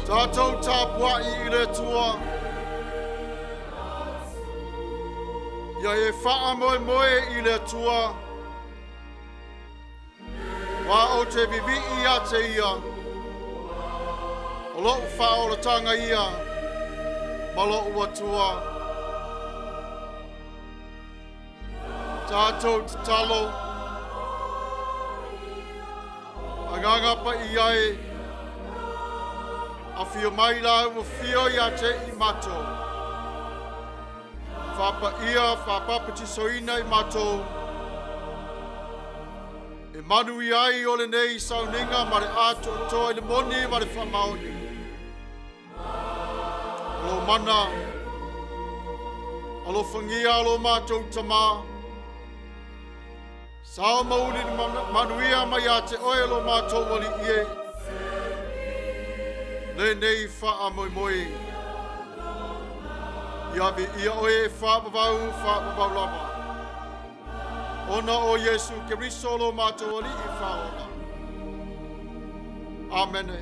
Tatou tapuai i le Atua. Ia e faamoemoe i le Atua. Aua ou te vivii ia te ia. O lou faaolataga ia ma lou Atua. Tatou tatalo. Agaga Paia e, afio mai la ua fio ia te i matou. Faapaia, faapapatisoina i matou. E manuia ai o lenei sauniga ma le atoatoa i le moni ma le faamaoni. O lou mana, alofagia lo matou Tamā, sao mauli le manuia mai ia te oe lo matou Alii e, lenei faamoemoe. Ia viia oe e faavavau, faavavau lava. Ona o Iesu Keriso lo matou Alii faaola. Amene.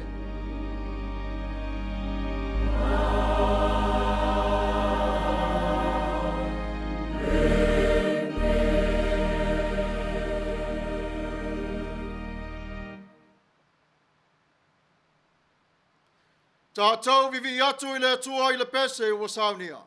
Tatou vivii atu i le Atua i le pese ua saunia.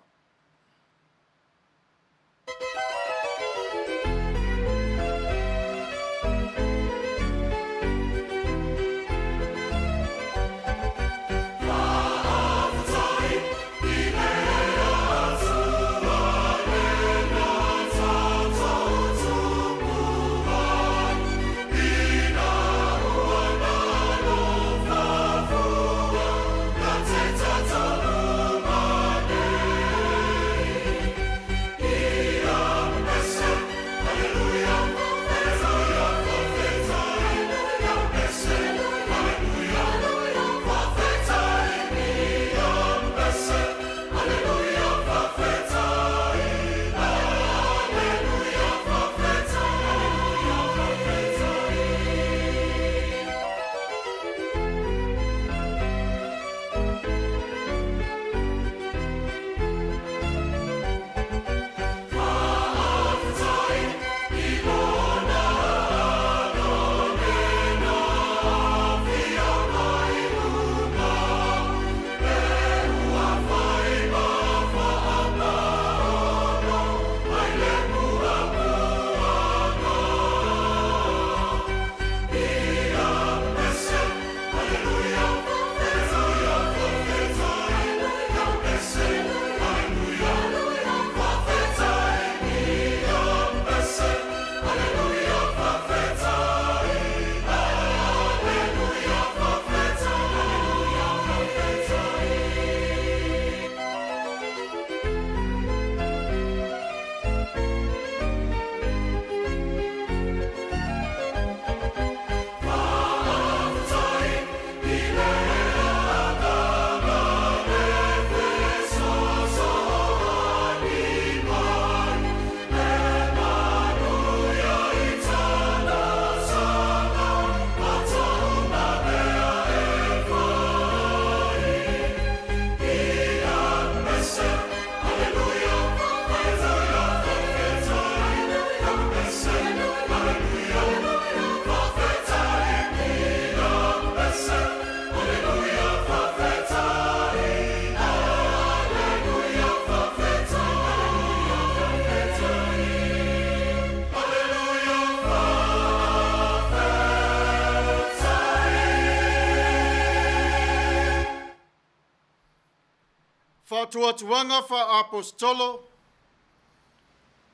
Faatuatuaga faa-Aposetolo,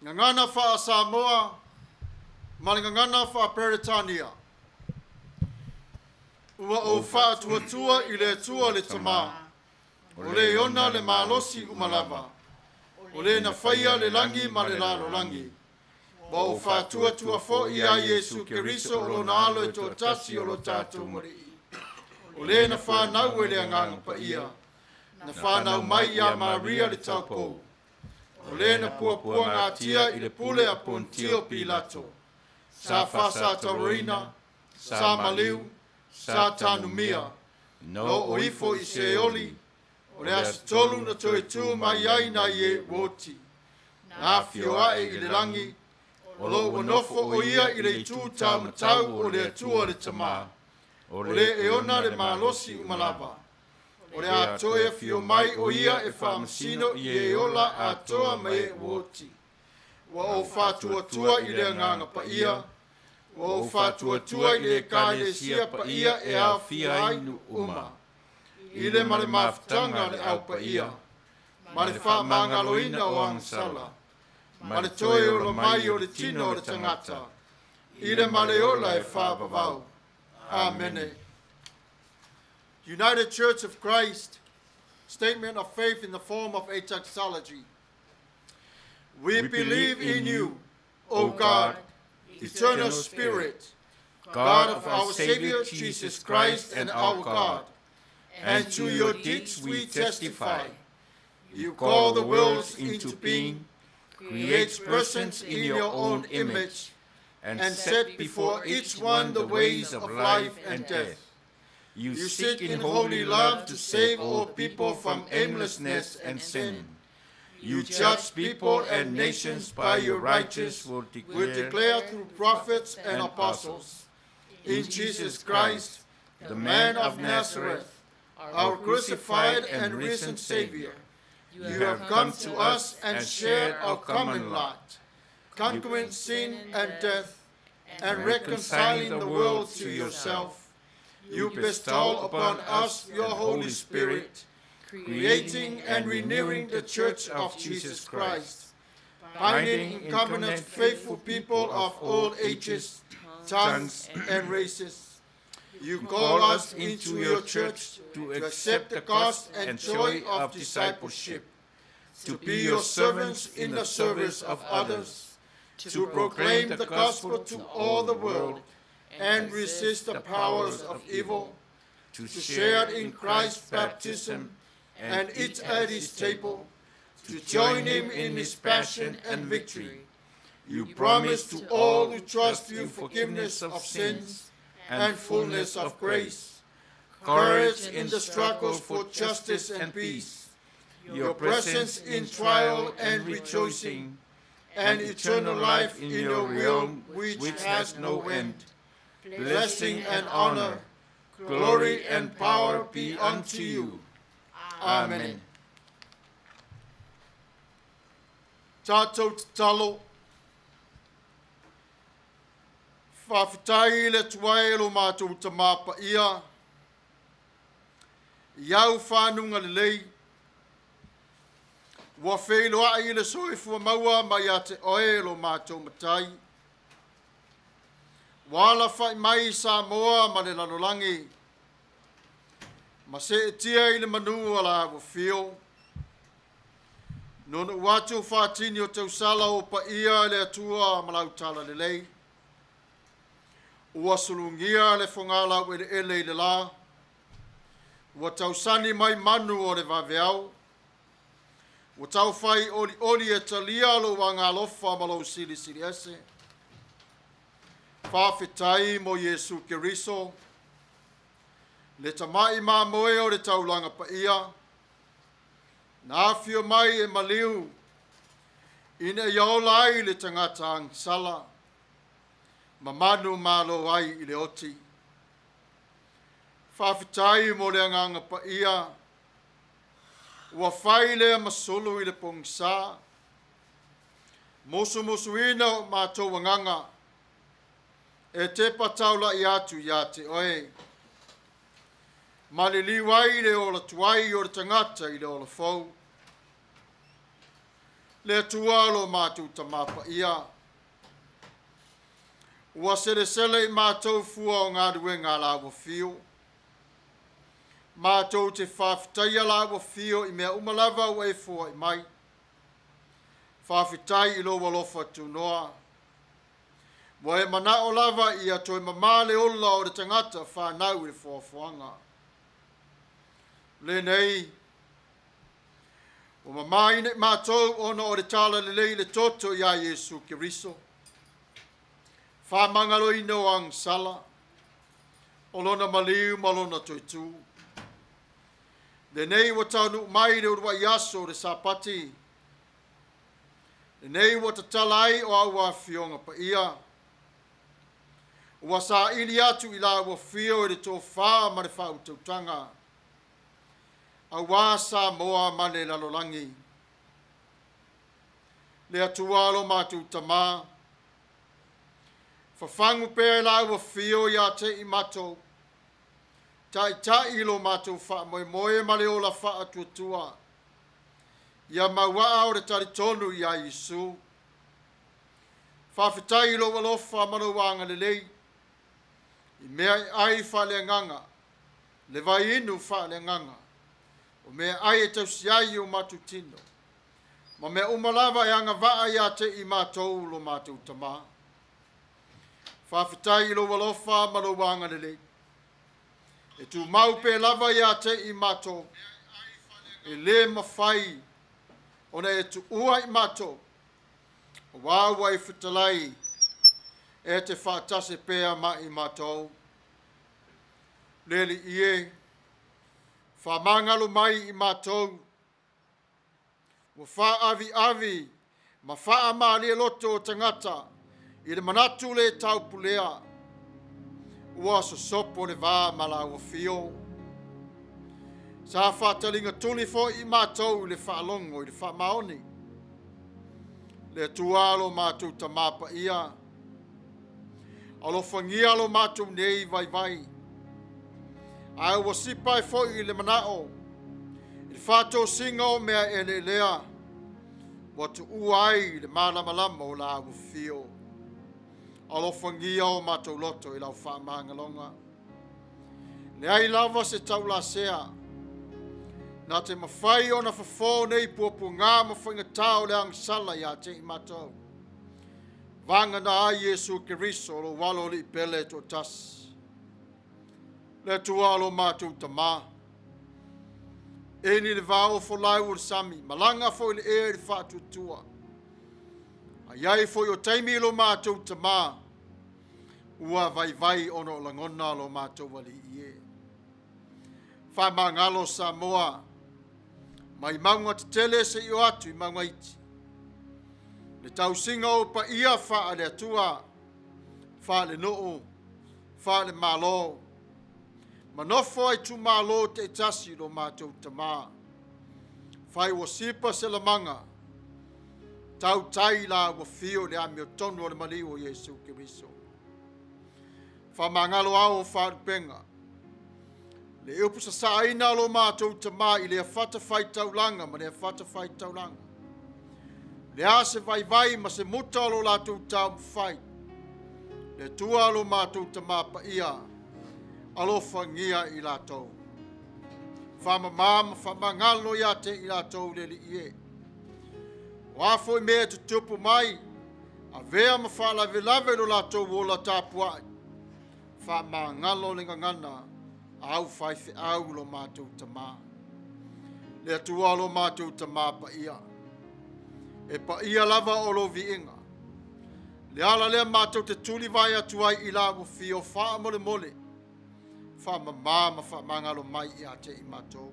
Gagana faa-Samoa ma le Gagana faa-Peretania. Ua ou faatuatua i le Atua le Tamā, o le ona le malosi uma lava, o le na faia le lagi ma le lalolagi. Ua ou faatuatua foi ia Iesu Keriso o lona alo e toatasi o lo tatou Alii, o le na fanau e le Agaga Paia, na fanau mai ia Maria le taupou, o le na puapuagatia i le pule a Ponitio Pilato, sa faasatauaina, sa maliu, sa tanumia, na oo ifo i Seoli, o le aso tolu na toe tu mai ai nai e ua oti, na afio ae i le lagi, o lo ua nofo o ia i le itu taumatau o le Atua le Tamā, o le e ona le malosi uma lava. O le a toe afio mai o ia e faamasino i e ola atoa ma e ua oti. Ua ou faatuatua i le Agaga Paia, ua ou faatuatua i le Ekalesia paia e aofia ai nuu uma, i le ma le mafutaga a le Au Paia, ma le faamagaloina o agasala, ma le toe ola mai o le tino o le tagata, i le ma le ola e faavavau. Amene. United Church of Christ, statement of faith in the form of a doxology. We believe in you, O God, eternal Spirit, God of our Savior Jesus Christ and our God, and to your deeds we testify. You call the worlds into being, create persons in your own image, and set before each one the ways of life and death. You seek in holy love to save all people from aimlessness and sin. You judge people and nations by your righteous will will declare through prophets and apostles. In Jesus Christ, the man of Nazareth, our crucified and risen Savior, you have come to us and shared our common lot, conquering sin and death, and reconciling the world to yourself. You bestow upon us your Holy Spirit, creating and renewing the church of Jesus Christ, binding in covenant faithful people of all ages, tongues, and races. You call us into your church to to accept the cost and joy of discipleship, to be your servants in the service of others, to proclaim the gospel to all the world, and resist the powers of evil, to to share in Christ's baptism and eat at his table, to join him in his passion and victory. You promise to all who trust you forgiveness of sins and fullness of grace, courage in the struggle for justice and peace, your presence in trial and rejoicing, and eternal life in your realm which has no end. Blessing and honor, glory and power be unto you. Amen. Tatou tatalo. Faafetai i le Atua e lo matou Tamā Paia, i au fanuga lelei, ua feiloai i le soifua maua mai ia te oe lo matou Matai. Ua alafai mai Samoa ma le lalolagi, ma seetia i le manu o la ua fio. Nuunuu atu faatini o tausala o paia i le Atua ma lau talalelei. Ua sulugia le fogalau eleele i le la, ua tausani mai manu o le vaveao, ua taufai olioli e talia lou agalofa ma lou silisili ese. Faafetai mo Iesu Keriso, le tamai mamoe o le taulaga paia, na afio mai e maliu, ina ia ola ai le tagata agasala, ma manu malo ai i le oti. Faafetai mo le agaga paia, ua fai lea ma sulu i le pogisa, musumusuina o matou agaga, e tepa taulai atu ia te oe. Maliliu ai le ola tuai o le tagata i le ola fou. Le Atua lo matou Tamā paia, ua selesele i matou fua o galuega a lau afio. Matou te faafetaia lau afio i mea uma lava ua e foai mai. Faafetai i lou alofa tunoa. Ua e manao lava ia toe mamā le ola o le tagata fanau i le foafoaga. Lenei, ua mamāina i matou ona o le talalelei i le toto iā Iesu Keriso. Faamagaloina o agasala, o lona maliu ma lona toetū. Lenei ua taunuu mai le uluai aso o le Sapati, lenei ua tatala ai o au afioga paia, ua saili atu i lau afio i le tofā ma le faautautaga, auā Samoa ma le lalolagi. Le Atua lo matou Tamā, fafagu pea e lau afio ia te i matou, taitai i lo matou faamoemoe ma le ola faatuatua, ia mauaa o le talitonu iā Iesu. Faafetai i lou alofa ma lou agalelei, i mea e ai faaleagaga, le vaiinu faaleagaga, o mea ai e tausi ai o matou tino, ma mea uma lava e agavaa ia te i matou lo matou Tamā. Faafetai i lou alofa ma lou agalelei, e tumau pea lava ia te i matou, e lē mafai ona e tuua i matou, auā ua e fetalai e te faatasi pea ma i matou. Le Alii e, faamagalo mai i matou, ua faaaviavi ma faamalie loto o tagata i le manatu le taupulea, ua sosopo le va ma lau afio. Sa faataliga tuli foi i matou i le faalogo i le faamaoni. Le Atua lo matou Tamā paia, alofagia lo matou nei vaivai, ae ua sipa ai foi i le manao, i le faatosina o mea eleelea, ua tuua ai le malamalama o lau afio. Alofagia o matou loto i lau faamagaloga. Leai lava se taulasea, na te mafai ona fofo nei puapuaga ma faigatā o le agasala ia te i matou. Vagana ai Iesu Keriso, lou alo alii pele e toatasi. Le Atua lo matou Tamā, eni le vao folau o le sami, malaga foi le ea i le faatuatua. A iai foi o taimi lo matou Tamā, ua vaivai ona o lagona lo matou alii e. Faamagalo Samoa, mai mauga tetele seia oo atu i mauga iti. Le tausiga o paia faale-Atua, faale-nuu, faale-Malo, ma nofo a itumalo taitasi lo matou Tamā. Fai ua sipa se lamaga, tautai la ua fio i le amiotonu o le maliu o Iesu Keriso. Faamagalo ao o faalupega, le upu sasaaina lo matou Tamā i lea fatafaitaulaga ma lea fatafaitaulaga. Le a se vaivai ma se muta o lo latou taumafai, le Atua lo matou Tamā paia, alofagia i latou. Faamamā ma faamagalo ia te i latou le Alii e. O a foi mea e tutupu mai, avea ma faalavelave lo latou ola tapuai, faamagalo le gagana a au faifeau lo matou Tamā. Le Atua lo matou Tamā paia, e paia lava o lou viiga. Le ala lea matou te tulivae atu ai i lau afio faamolemole, faamamā ma faamagalo mai ia te i matou.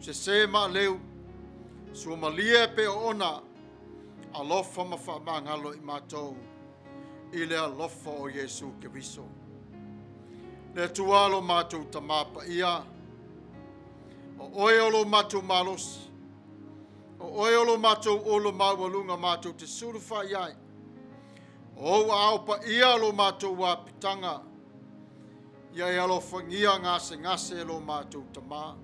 Sese maaleu, suamalie pe oona, alofa ma faamagalo i matou i le alofa o Iesu Keriso. Le Atua lo matou Tamā paia, o oe o lo matou malosi, o oe o lo matou olo maualuga matou te sulufai ai, o ou aao paia lo matou apitaga, ia e alofagia gasegase lo matou Tamā.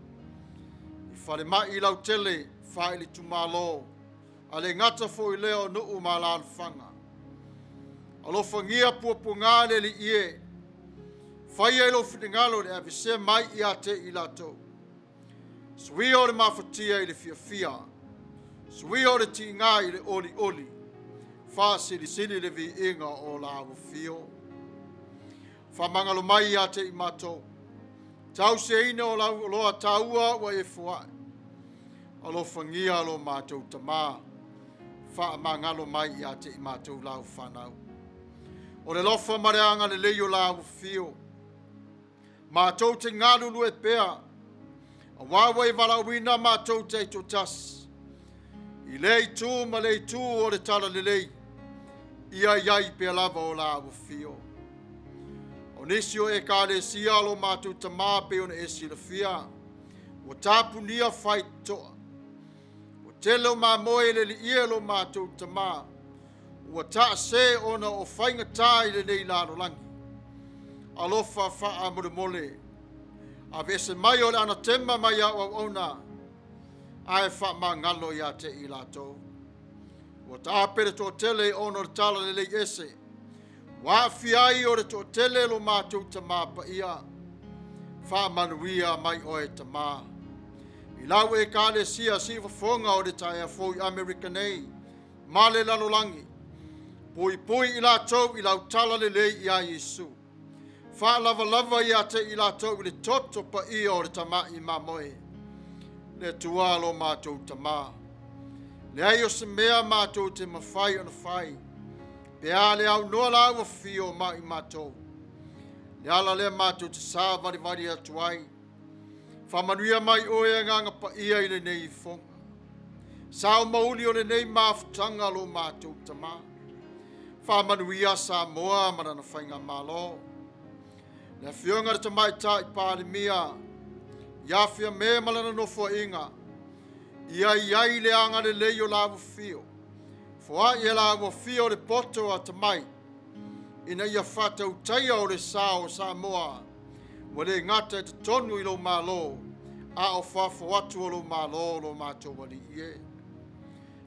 I falemai lautele, faaitumalo, A le gata foi lea o nuu ma alaalafaga. Alofagia puapuaga le Alii e, faia i lou finagalo le aveesea mai ia te i latou. Suia o le mafatia i le fiafia, suia o le tiga i le olioli, faasilisili le viiga o la afifio. Faamagalo mai ia te i matou, tausiaina o lau oloa taua ua e foai. Alofagia lo matou tamā, faamagalo mai ia te i matou lau fanau. O le alofa ma le agalelei o la afifio, matou te galulue pea, auā ua e valaauina matou taitoatasi, i lea itu ma lea itu o le talalelei, ia i ai pea lava o la afifio. O nisi o ekalesia lo matou tamā pei ona e silafia, ua tapunia faitotoa, ua tele o mamoe i le alii e lo matou tamā, ua taase ona o faigata i lenei lalolagi. Alofa faamolemole, aveese mai o le anatema mai au auauna, ae faamagalo ia te i latou. Ua taape le toatele ona o le talalelei ese, ua aafia ai o le toatele lo matou tamā paia. Faamanuia mai oe tamā. I lau ekalesia siufofoga o le taeao fou i Amerika nei, ma le lalolagi, puipui i latou i lau talalelei iā Iesu. Faalavalava ia te i latou i le toto paia o le tamai mamoe. Le Atua lo matou tamā, leai o se mea matou te mafai ona fai, pe a le aunoa lau afio ma i matou. Le ala lea matou te savalivali atu ai. Faamanuia mai oe agaga paia i lenei ifoga. Sao mauli o lenei mafutaga lo matou tamā. Faamanuia Samoa ma lana faigamalo. Le afioga i le Tamaitai Palemia, ia Fiame ma lana nofoaiga, ia i ai le agalelei o lau afio, foai e lau afio le poto atamai, ina ia faatautaia o le sa o Samoa, ua le gata i totonu i lou Malo, a o fafo atu o lou Malo lo matou Alii e.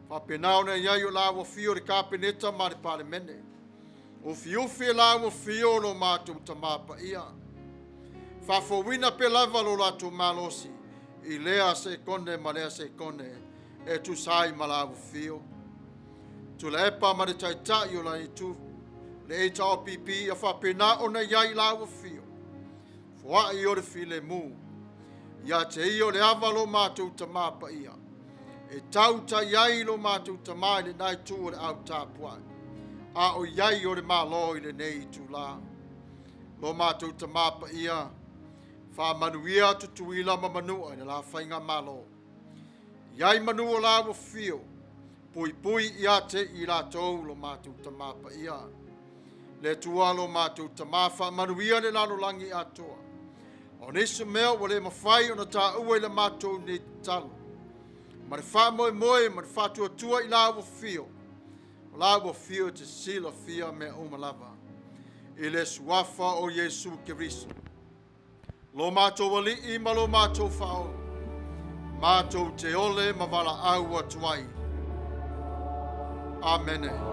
Faapena ona i ai o lau afio le Kapeneta ma le Palemene, ufiufi e lau afio lo matou tamā paia, faafouina pea lava lo latou malosi, i lea sekone ma lea sekone, e tusa ai ma lau afio. Tuilaepa ma le Taitai o la Itu, le HRPP, ia faapena ona i ai lau afio, foai o le filemu, ia te ia o le ava lo matou tamā paia, e tautai ai lo matou tamā i lena itu o le au tapuai, a o i ai o le Malo i lenei itula. Lo matou tamā paia, faamanuia Tutuila ma Manua i le la faigamalo. I ai manu o lau afio, puipui ia te i latou lo matou tamā paia. Le Atua lo matou tamā, faamanuia le lalolagi atoa. O nisi mea ua le mafai ona taua i le matou nei tatalo, ma le faamoemoe ma le faatuatua i lau afio, o lau afio e te silafia mea uma lava. I le suafa o Iesu Keriso, lo matou Alii ma lo matou Faaola, matou te ole ma valaau atu ai. Amene.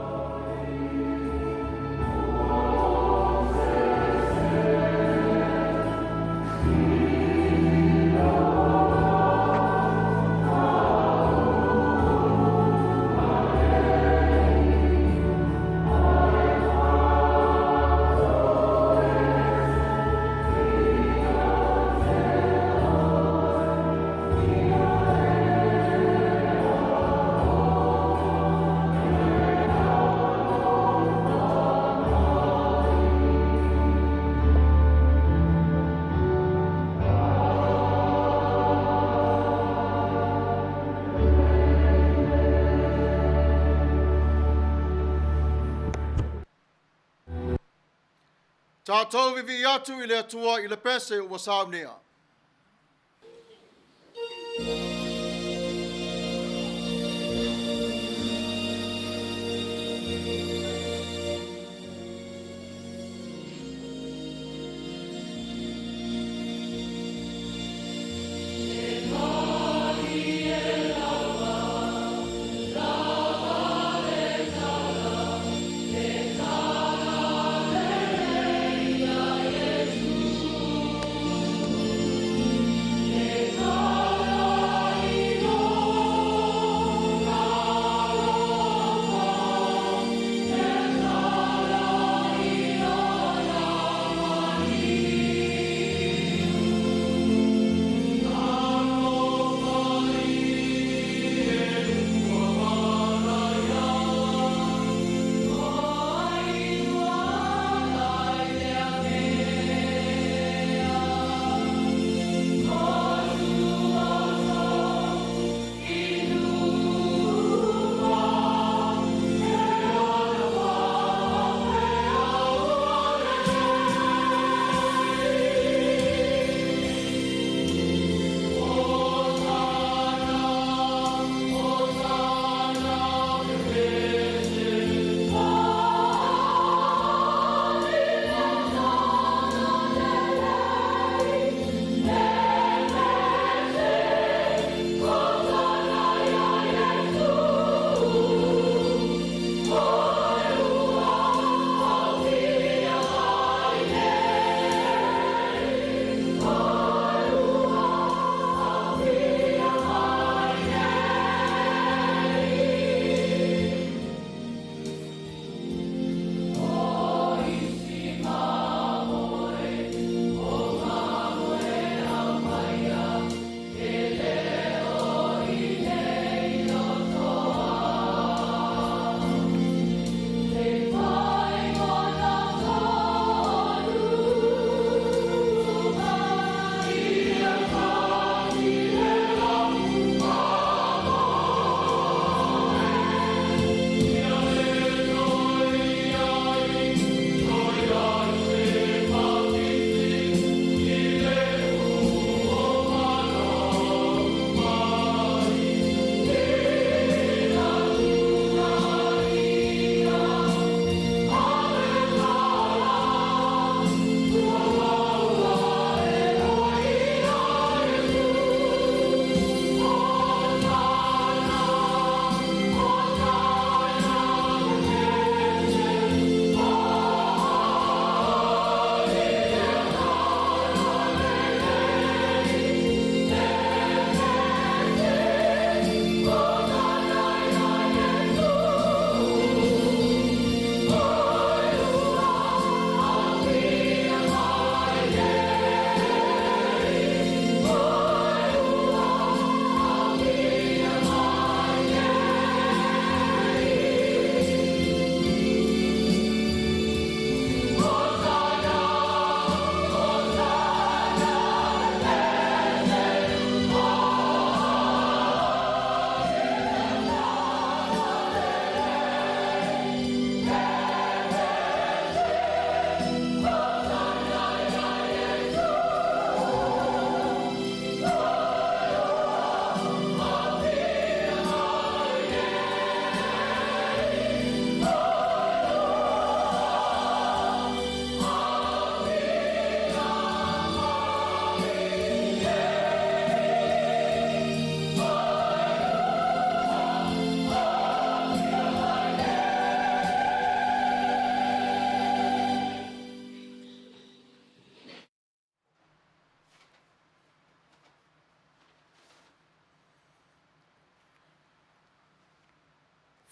Tatou vivii atu i le Atua i le pese ua saunia. E malie lava.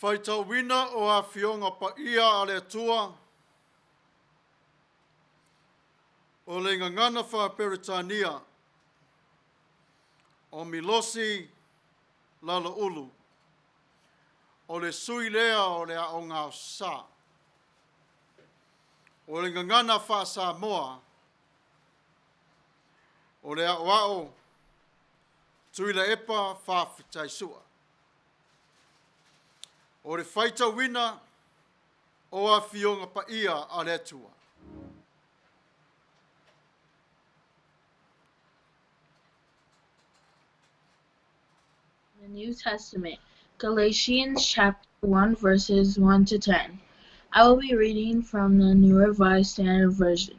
Faitauina o Afioga Paia a le Atua, o le Gagana Faa-Peretania, o Milosi Laloulu, o le sui lea o le Aoga Aosa. O le Gagana Faa-Samoa, o le Aoao Tuilaepa Faafetai Sua. O le faitauina o Afioga Paia a le Atua. The New Testament, Galatians chapter 1, verses 1 to 10. I will be reading from the New Revised Standard Version.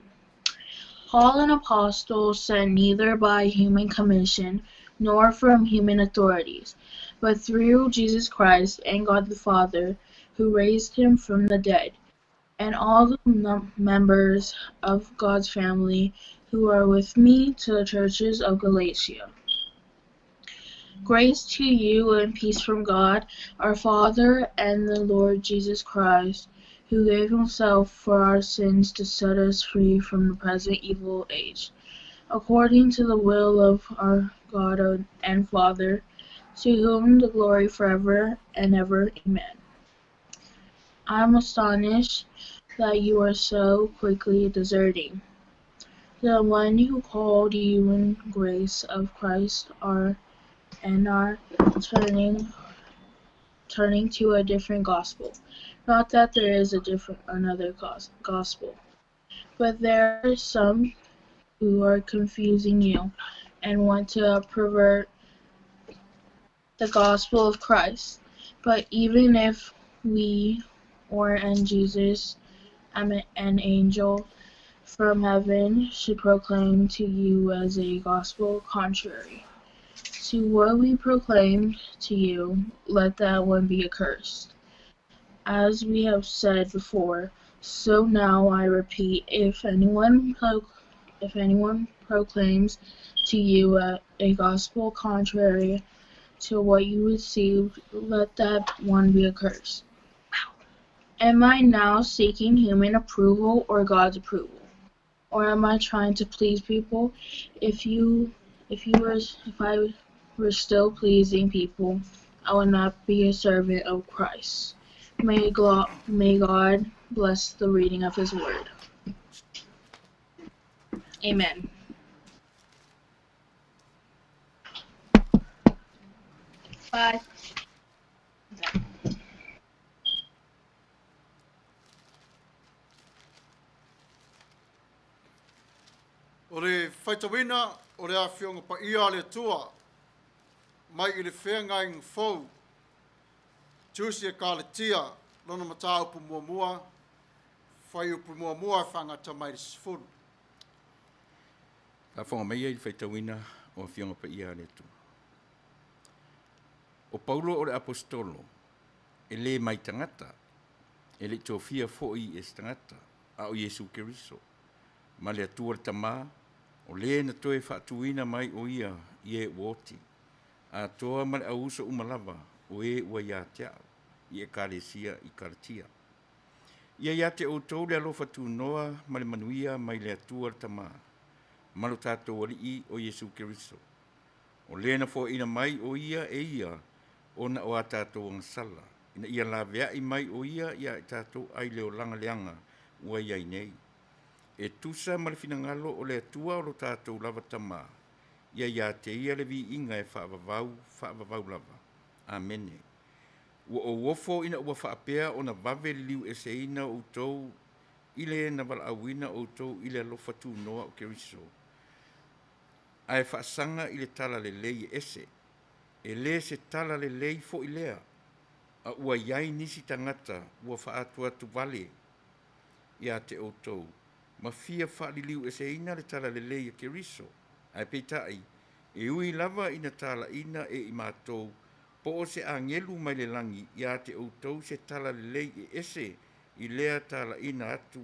Paul, an apostle, sent neither by human commission nor from human authorities, but through Jesus Christ and God the Father, who raised him from the dead, and all the members of God's family who are with me to the churches of Galatia. Grace to you and peace from God, our Father, and the Lord Jesus Christ, who gave himself for our sins to set us free from the present evil age, according to the will of our God and Father, to whom the glory forever and ever. Amen. I am astonished that you are so quickly deserting the one who called you in grace of Christ are and are turning to a different gospel. Not that there is a different another gospel, but there are some who are confusing you and want to pervert the gospel of Christ. But even if we or and Jesus, an angel from heaven, should proclaim to you as a gospel contrary to what we proclaim to you, let that one be accursed. As we have said before, so now I repeat, if anyone proclaims to you a gospel contrary to what you received, let that one be accursed. Am I now seeking human approval or God's approval? Or am I trying to please people? If I were still pleasing people, I would not be a servant of Christ. May God bless the reading of his word. Amen. Bye. O le faitauina o le Afioga Paia a le Atua mai i le Feagaiga Fou, Tusi e Kalatia, lona mataupu muamua, fuaiupu muamua e faagata mai le 10. Faafofoga maia i le faitauina o Afioga Paia a le Atua. O Paulo o le Aposetolo, e le mai tagata, e le i tofia foi e se tagata, a o Iesu Keriso, ma le Atua le Tamā, o le na toe faatuina mai o ia i e ua oti, atoa ma le auuso uma lava o e ua ia te au, i Ekalesia i Kalatia. Ia ia te outou le alofa tunoa ma le manuia mai le Atua le Tamā, ma lo tatou Alii o Iesu Keriso. O le na foaina mai o ia e ia ona o a tatou agasala, ina ia laveai mai o ia ia i tatou ai le olaga leaga ua i ai nei. E tusa ma le finagalo o le Atua o lo tatou lava Tamā, ia ia te ia le viiga e faavavau, faavavau lava. Amene. Ua ou ofo ina ua faapea ona vave liliu eseina outou i le na valaauina outou i le alofa tunoa o Keriso, ae faasaga i le tala lelei e ese. E le se tala lelei foi lea, a ua iai nisi tagata ua faaatuatu vale ia te outou, ma fia faaliliu eseina le tala lelei a Keriso. Ae peitai, e ui lava ina talaina e i matou, po o se agelu mai le lagi ia te outou se tala lelei e ese i lea talaina atu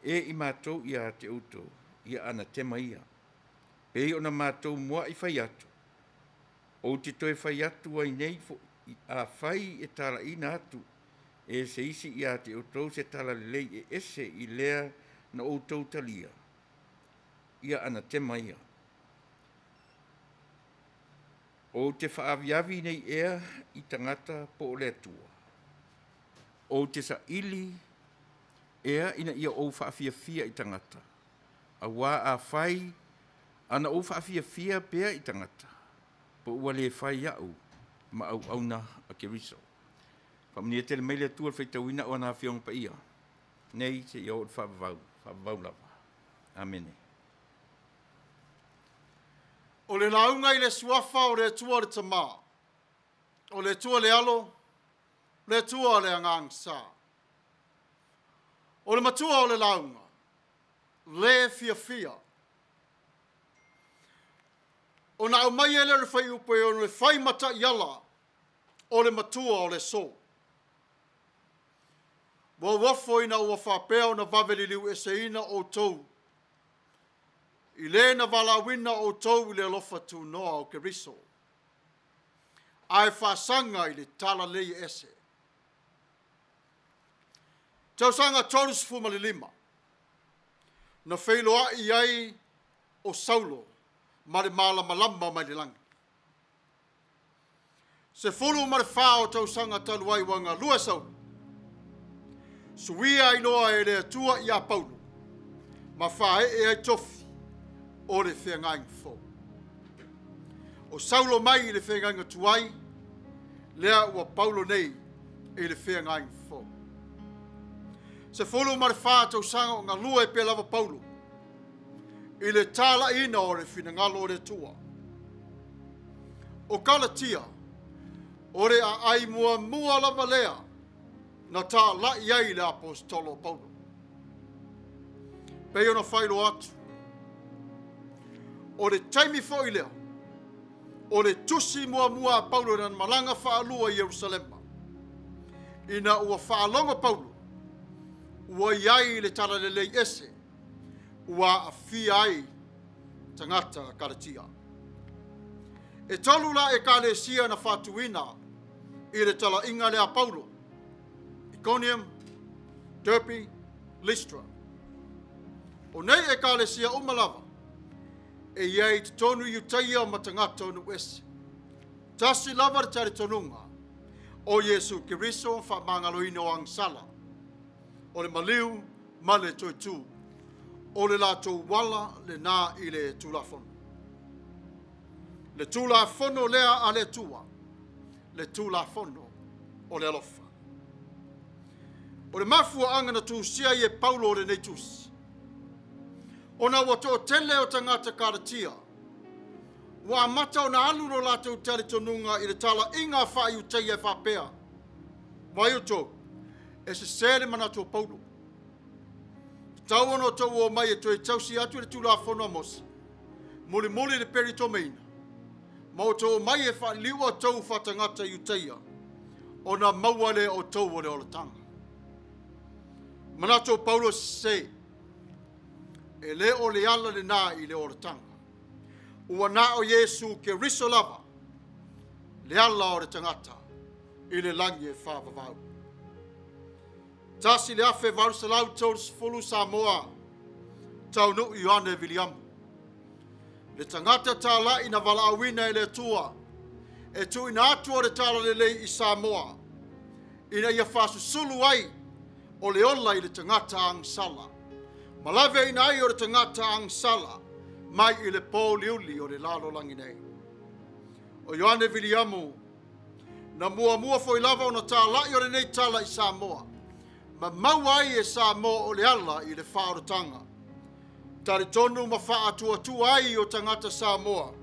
e i matou ia te outou, ia anatema ia. Pei ona matou muai fai atu, ou te toe fai atu ai nei Afai e talaiina atu e se isi ia te outou se talalelei e ese i lea na outou talia, ia anatema ia. Ou te faaviavi nei ea i tagata po o le Atua? Ou te saili ea ina ia ou faafiafia i tagata, auā afai ana ou faafiafia pea i tagata, po ua le fai iaʻu ma auauna a Keriso. Faamanuia tele mai le Atua i le faitauina o ana Afioga Paia nei seia oo i le faavavau, faavavau lava. Amene. O le lauga i le Suafa o le Atua le Tama, o le Atua le Alo, le Atua le Agaga Sa. O le matua o le lauga, le fiafia. Ona aumai ai lea o le fuaiupu e ono e fai ma taiala o le matua o le aso. Ua uafo ina ua faapea ona vave liliu eseina outou i le na valaauina outou i le alofa tunoa o Keriso, ae faasaga i le talalelei ese. Tausaga 35 na feiloai ai o Saulo ma le malamalama mai le lagi. 14 o tausaga talu ai ua galue Saulo, suia ai loa e le Atua ia Paulo ma faaee ai tofi o le feagaiga fou. O Saulo mai i le feagaiga tuai, lea ua Paulo nei i le feagaiga fou. 14 tausaga o galue pea lava Paulo i le talaiina o le finagalo o le Atua. O Kalatia, o le aai muamua lava lea na talai ai le aposetolo o Paulo. Pei ona faailoa atu, o le taimi foi lea, o le tusi muamua a Paulo i lana malaga faalua i Ierusalema, ina ua faalogo Paulo ua i ai le talalelei ese ua aafia ai tagata Kalatia. E tolu la ekalesia na faatuina i le talaiga lea a Paulo, Iconium, Derbe, Lystra. O nei ekalesia uma lava, e i ai i totonu Iutaia ma tagata o nuu ese. Tasi lava le talitonuga o Iesu Keriso faamagaloina o agasala, o le maliu ma le toetū, o le latou ala lena i le Tulafono. Le Tulafono lea a le Atua, le Tulafono o le alofa. O le mafuaaga na tusia ai e Paulo o lenei tusi, ona ua toatele o tagata Kalatia ua amata ona alu lo latou talitonuga i le talaiga faa-Iutaia e faapea, Vaai outou, e sese le manatu o Paulo. Tatau ona outou omai e toe tausi atu le Tulafono a Mose, mulimuli le pelitomeina, ma outou omai e faaliliu outou faatagata Iutaia, ona maua lea outou o le olataga. Manatu o Paulo e sese, e le o le ala lena i le olataga. Ua na o Iesu Keriso lava le ala o le tagata i le lagi e faavavau. 1830 Samoa, taunuu Ioane Viliamu, le tagata talai na valaauina e le Atua e tuuina atu o le talalelei i Samoa ina ia faasusulu ai o le ola i le tagata agasala ma laveina ai o le tagata agasala mai i le pōuliuli o le lalolagi nei. O Ioane Viliamu na muamua foi lava ona talai o lenei tala i Samoa, ma maua ai e Samoa o le ala i le faaolataga. Talitonu ma faatuatua ai o tagata Samoa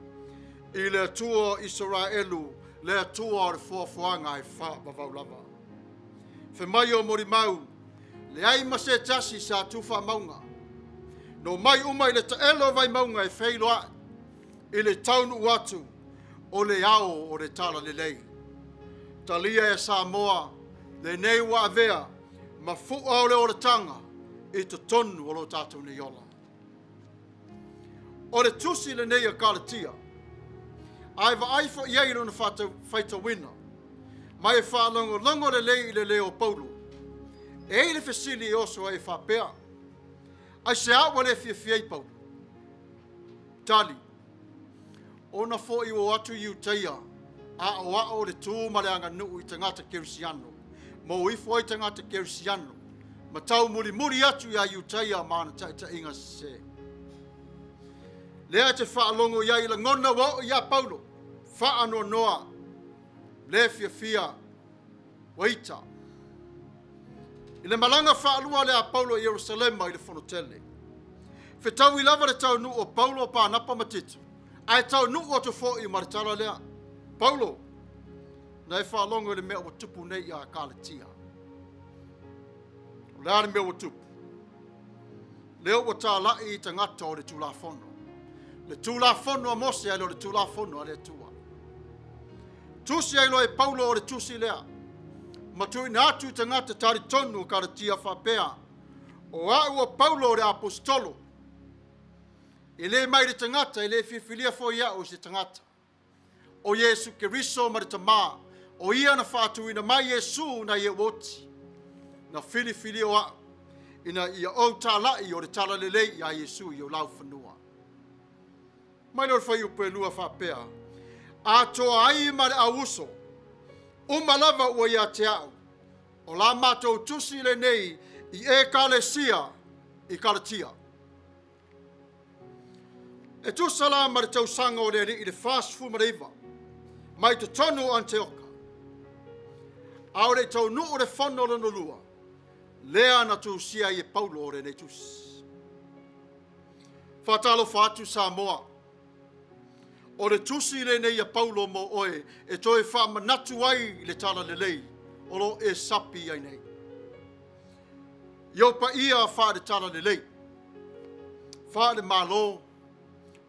i le Atua o Isaraelu, le Atua o le foafoaga e faavavau lava. Fai mai o molimau, leai ma se tasi sa tufaamauga. Na omai uma i le taelo o Vaimauga e feiloai i le taunuu atu o le ao o le talalelei. Talia e Samoa lenei ua avea ma fua o le olataga i totonu o lo tatou nei ola. O le tusi lenei a Kalatia, ae vaai foi i ai i lona faitauina. Ma e faalogologo lelei i le leo o Paulo. E i ai le fesili e oso ai e faapea, Aisea ua le fiafia ai Paulo? Tali, Ona foi ua o atu i Iutaia, aoao le tu ma le aganuu i tagata Kerisiano, ma o ifo ai tagata Kerisiano, ma taumulimuli atu iā Iutaia ma ana taitaiga sesē. Lea e te faalogo i ai i lagona ua oo iā Paulo, faanoanoa, le fiafia, ua ita. I le malaga faalua lea a Paulo i Ierusalema i le Fonotele. Fetaui lava le taunuu o Paulo, Panapa ma Tito, ae taunuu atu foi ma le tala lea, Paulo, na e faalogo i le mea ua tupu nei iā Kalatia. O le a le mea ua tupu? Lea ua talai i tagata o le Tulafono. Le Tulafono a Mose ae le o le Tulafono a le Atua. Tusi ai loa e Paulo o le tusi lea, ma tuuina atu i tagata talitonu o Kalatia faapea, O au o Paulo o le Aposetolo, e le mai le tagata, e le filifilia foi au e se tagata. O Iesu Keriso ma le Tamā, o Ia na faatuina mai Iesu nai e ua oti, na filifili o au, ina ia ou tala'i o le Tala Lelei iā Iesu i o laufanua. Mai lea o le fuaiupu e 2 faapea, Atoa ai ma le auuso, uma lava ua ia te au, o la matou tusi lenei i Ekalesia i Kalatia. E tusa la ma le tausaga o le Alii le 49 mai totonu o Anteoka, a o le i taunuu le fono lona lua, lea na tusia ai e Paulo o lenei tusi. Faatalofa atu Samoa, o le tusi lenei a Paulo mo oe e toe faamanatu ai le tala lelei o lo o e sapi ai nei. I ou paia faale-tala lelei, faale-Malo,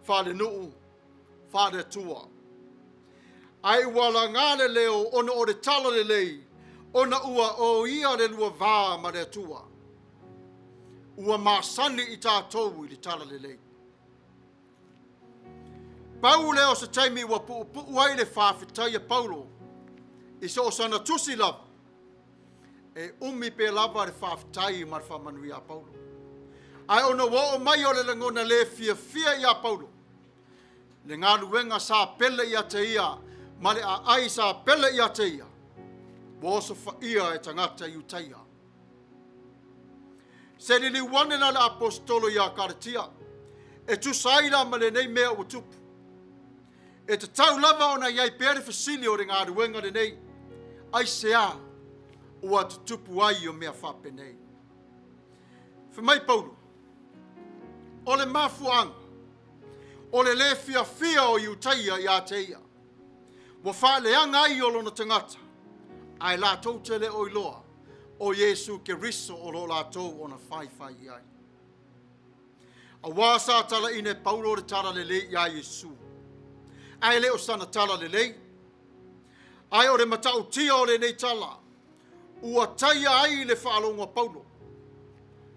faale-nuu, faale-Atua. Ae ua laga le leo ona o le tala lelei, ona ua oia le lua va ma le Atua. Ua masani i tatou i le tala lelei. Pau lea o se taimi ua puupuu ai le faafetai a Paulo i so o sana tusi lava, e umi pea lava le faafetai ma le faamanuia a Paulo. Ae ona ua oo mai o le lagona le fiafia iā Paulo, le galuega sa pele ia te ia ma le aai sa pele ia te ia, ua osofaia e tagata Iutaia. Se liliu ane la le Aposetolo iā Kalatia, e tusa ai la ma lenei mea ua tupu. E tatau lava ona i ai pea le fesili o le galuega lenei, aisea ua tutupu ai o mea faapenei? Fai mai Paulo, o le mafuaaga, o le lē fiafia o Iutaia iā te ia, ua faaleaga ai o lona tagata, ae latou te le o iloa o Iesu Keriso o lo o latou ona faifai i ai. Auā sa talaina e Paulo le tala lelei iā Iesu, ae le o sana tala lelei, ae o le matautia o lenei tala, ua taia ai le faalogo a Paulo,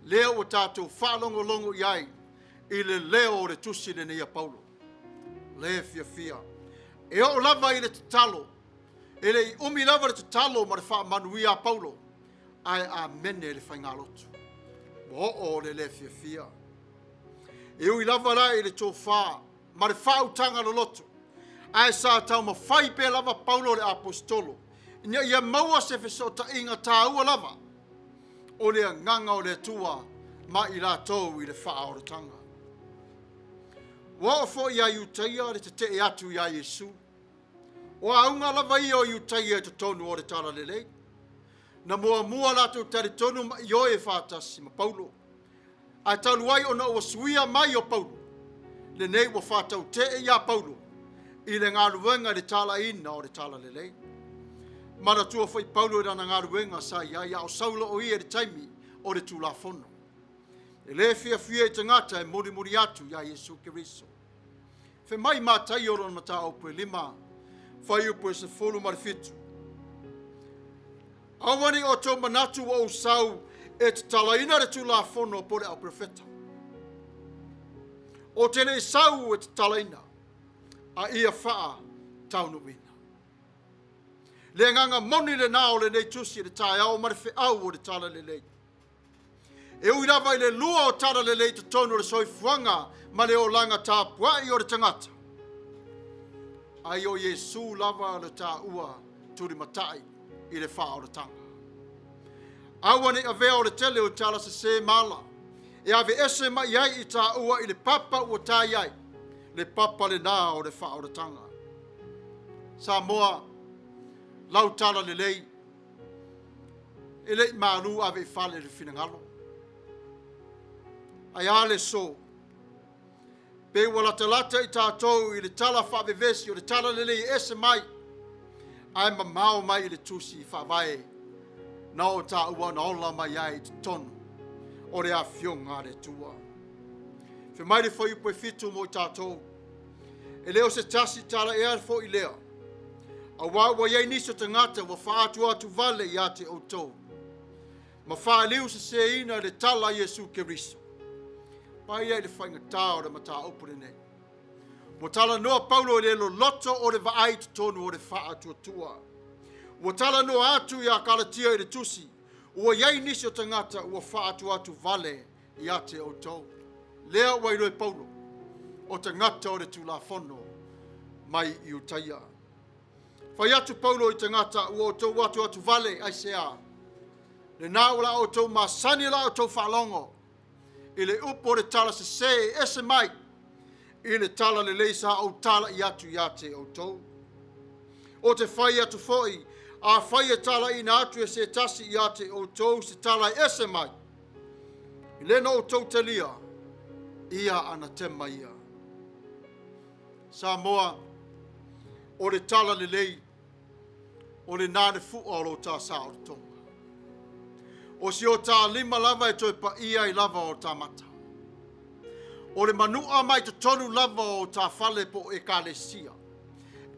lea ua tatou faalogologo i ai i le leo o le tusi lenei a Paulo. Le fiafia. E oo lava i le tatalo, e le i umi lava le tatalo ma le faamanuia a Paulo, ae amene le faigalotu. Ua oo le le fiafia. E ui lava la i le tofa ma le faautaga loloto, ae sa taumafai pea lava Paulo le Aposetolo ina ia maua se fesootaiga taua lava o le agaga o le Atua ma i latou i le faaolataga. Ua oo foi ia Iutaia le tetee atu iā Iesu. O auga lava ia o Iutaia i totonu o le Talalelei. Na muamua latou talitonu ma ioe faatasi ma Paulo. Ae talu ai ona ua suia mai o Paulo, lenei ua faatautee iā Paulo i le galuega i le talaiina o le Talalelei. Manatua foi Paulo i lana galuega sa i ai a o Saulo o ia i le taimi o le Tulafono. E le fiafia i tagata e mulimuli atu iā Iesu Keriso. Fai mai Mataio lona mataupu e 5, fuaiupu e 17. Aua ne i outou manatu ua ou sau e tatalaina le Tulafono po o le au perofeta. Ou te le i sau e tatalaina, a ia faataunuuina. Le agaga moni lenā o lenei tusi i le taeao ma le feau o le Talalelei. E ui lava i le lua o Talalelei i totonu o le soifuaga ma le olaga tapuai o le tagata, ai o Iesu lava le taua tulimatai i le faaolataga. Aua ne i avea o le tele o tala sesē ma ala e aveese mai ai i taua i le papa ua ta i ai, le papa lenā o le faaolataga. Samoa, lau Talalelei, e le i malu ave i fale i le finagalo. Ae a le so? Pe ua latalata i tatou i le tala faavevesi o le Talalelei e ese mai, ae mamao mai i le tusi faavae na o taua na ola mai ai i totonu o le afioga a le Atua. Fai mai le fuaiupu e 7 mo i tatou, e le o se tasi tala ea foi lea, auā ua i ai nisi o tagata ua faaatuatuvale ia te outou, ma faaliuseseina le tala a Iesu Keriso. Paia i le faigata o le mataupu lenei. Ua talanoa Paulo i le loloto o le vaai i totonu o le faatuatua. Ua talanoa atu iā Kalatia i le tusi, ua i ai nisi o tagata ua faaatuatuvale ia te outou. Lea ua iloa e Paulo, o tagata o le Tulafono mai Iutaia. Fai atu Paulo i tagata ua outou atuatuvale, aisea? Lenā ua la outou masani la outou faalogo i le upu o le tala sesē e ese mai i le tala lelei sa ou tala'i atu ia te outou. O te fai atu foi, afai e tala'iina atu e se tasi ia te outou se tala e ese mai, i le na outou talia, ia anatema ia. Samoa, o le tala lelei, o lenā le fu'a o lo ta saolotoga. O si o ta lima lava e toe paia ai lava o ta mata. O le manu'a mai totonu lava o ta fale po o ekalesia,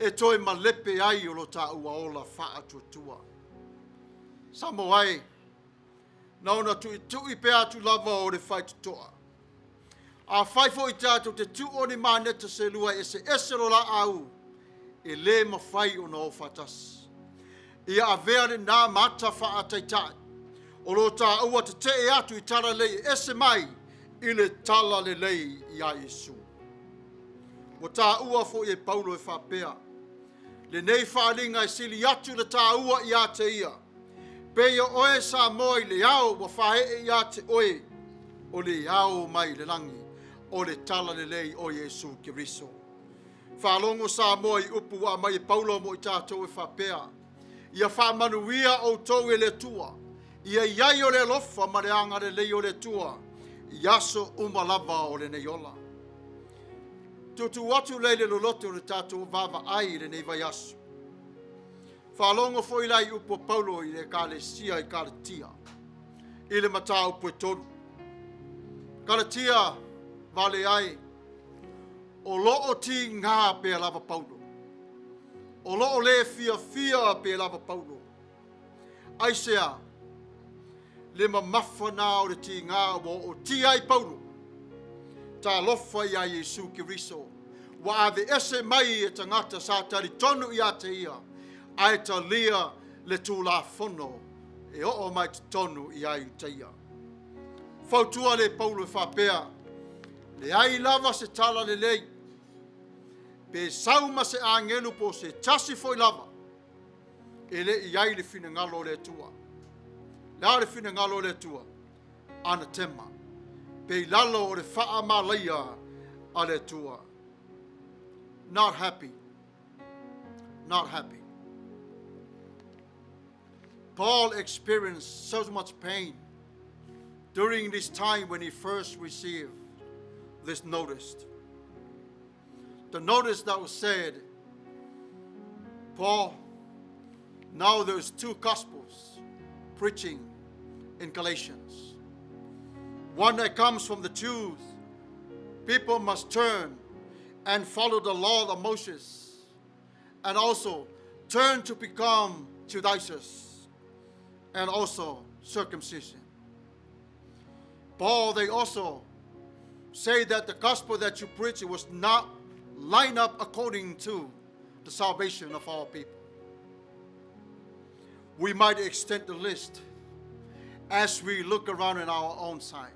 e toe malepe ai o lo taua ola faatuatua. Samoa e, na ona tuitui pea atu lava o le faitotoa. Afai foi tatou te tuu o ni maneta se lua e eseese lo laau, e lē mafai ona o faatasi. Ia avea lenā mata faataitai o lo taua tetee atu i tala lelei e ese mai i le tala lelei iā Iesu. Ua taua foi e Paulo e faapea, lenei faaaliga e sili atu le taua ia te ia, pei o oe Samoa i le ao ua faee ia te oe, o le ao mai le lagi, o le tala lelei o Iesu Keriso. Faalogo Samoa i upu ua aumai e Paulo mo i tatou e faapea, ia faamanuia outou e le Atua, ia i ai o le alofa ma le agalelei o le Atua, i aso uma lava o lenei ola. Tuutuu atu lea i le loloto o le tatou vaavaai i lenei vaiaso. Faalogo foi la i upu a Paulo i le ekalesia i Kalatia, i le mataupu e 3. Kalatia vale ai, o loo tigā pea lava Paulo. O loo le fiafia pea lava Paulo. Aisea, le mamafa nā o le tigā ua ootia ai Paulo. Talofa iā Iesu Keriso, ua aveese mai e tagata sa talitonu ia te ia, ae talia le Tulafono e oo mai totonu iā Iutaia. Fautua le Paulo e faapea, leai lava se tala lelei, pe sau ma se agelu po o se tasi foi lava, e le i ai le finagalo o le Atua. Le a le finagalo o le Atua? Anatema, pe i lalo o le faamalaia a le Atua. Not happy. Not happy. Paul experienced so much pain during this time when he first received this notice. The notice that was said, Paul, now there's two gospels preaching in Galatians. One that comes from the Jews. People must turn and follow the law of Moses, and also turn to become Judaizers, and also circumcision. Paul, they also say that the gospel that you preach was not lined up according to the salvation of all people. We might extend the list as we look around in our own sides.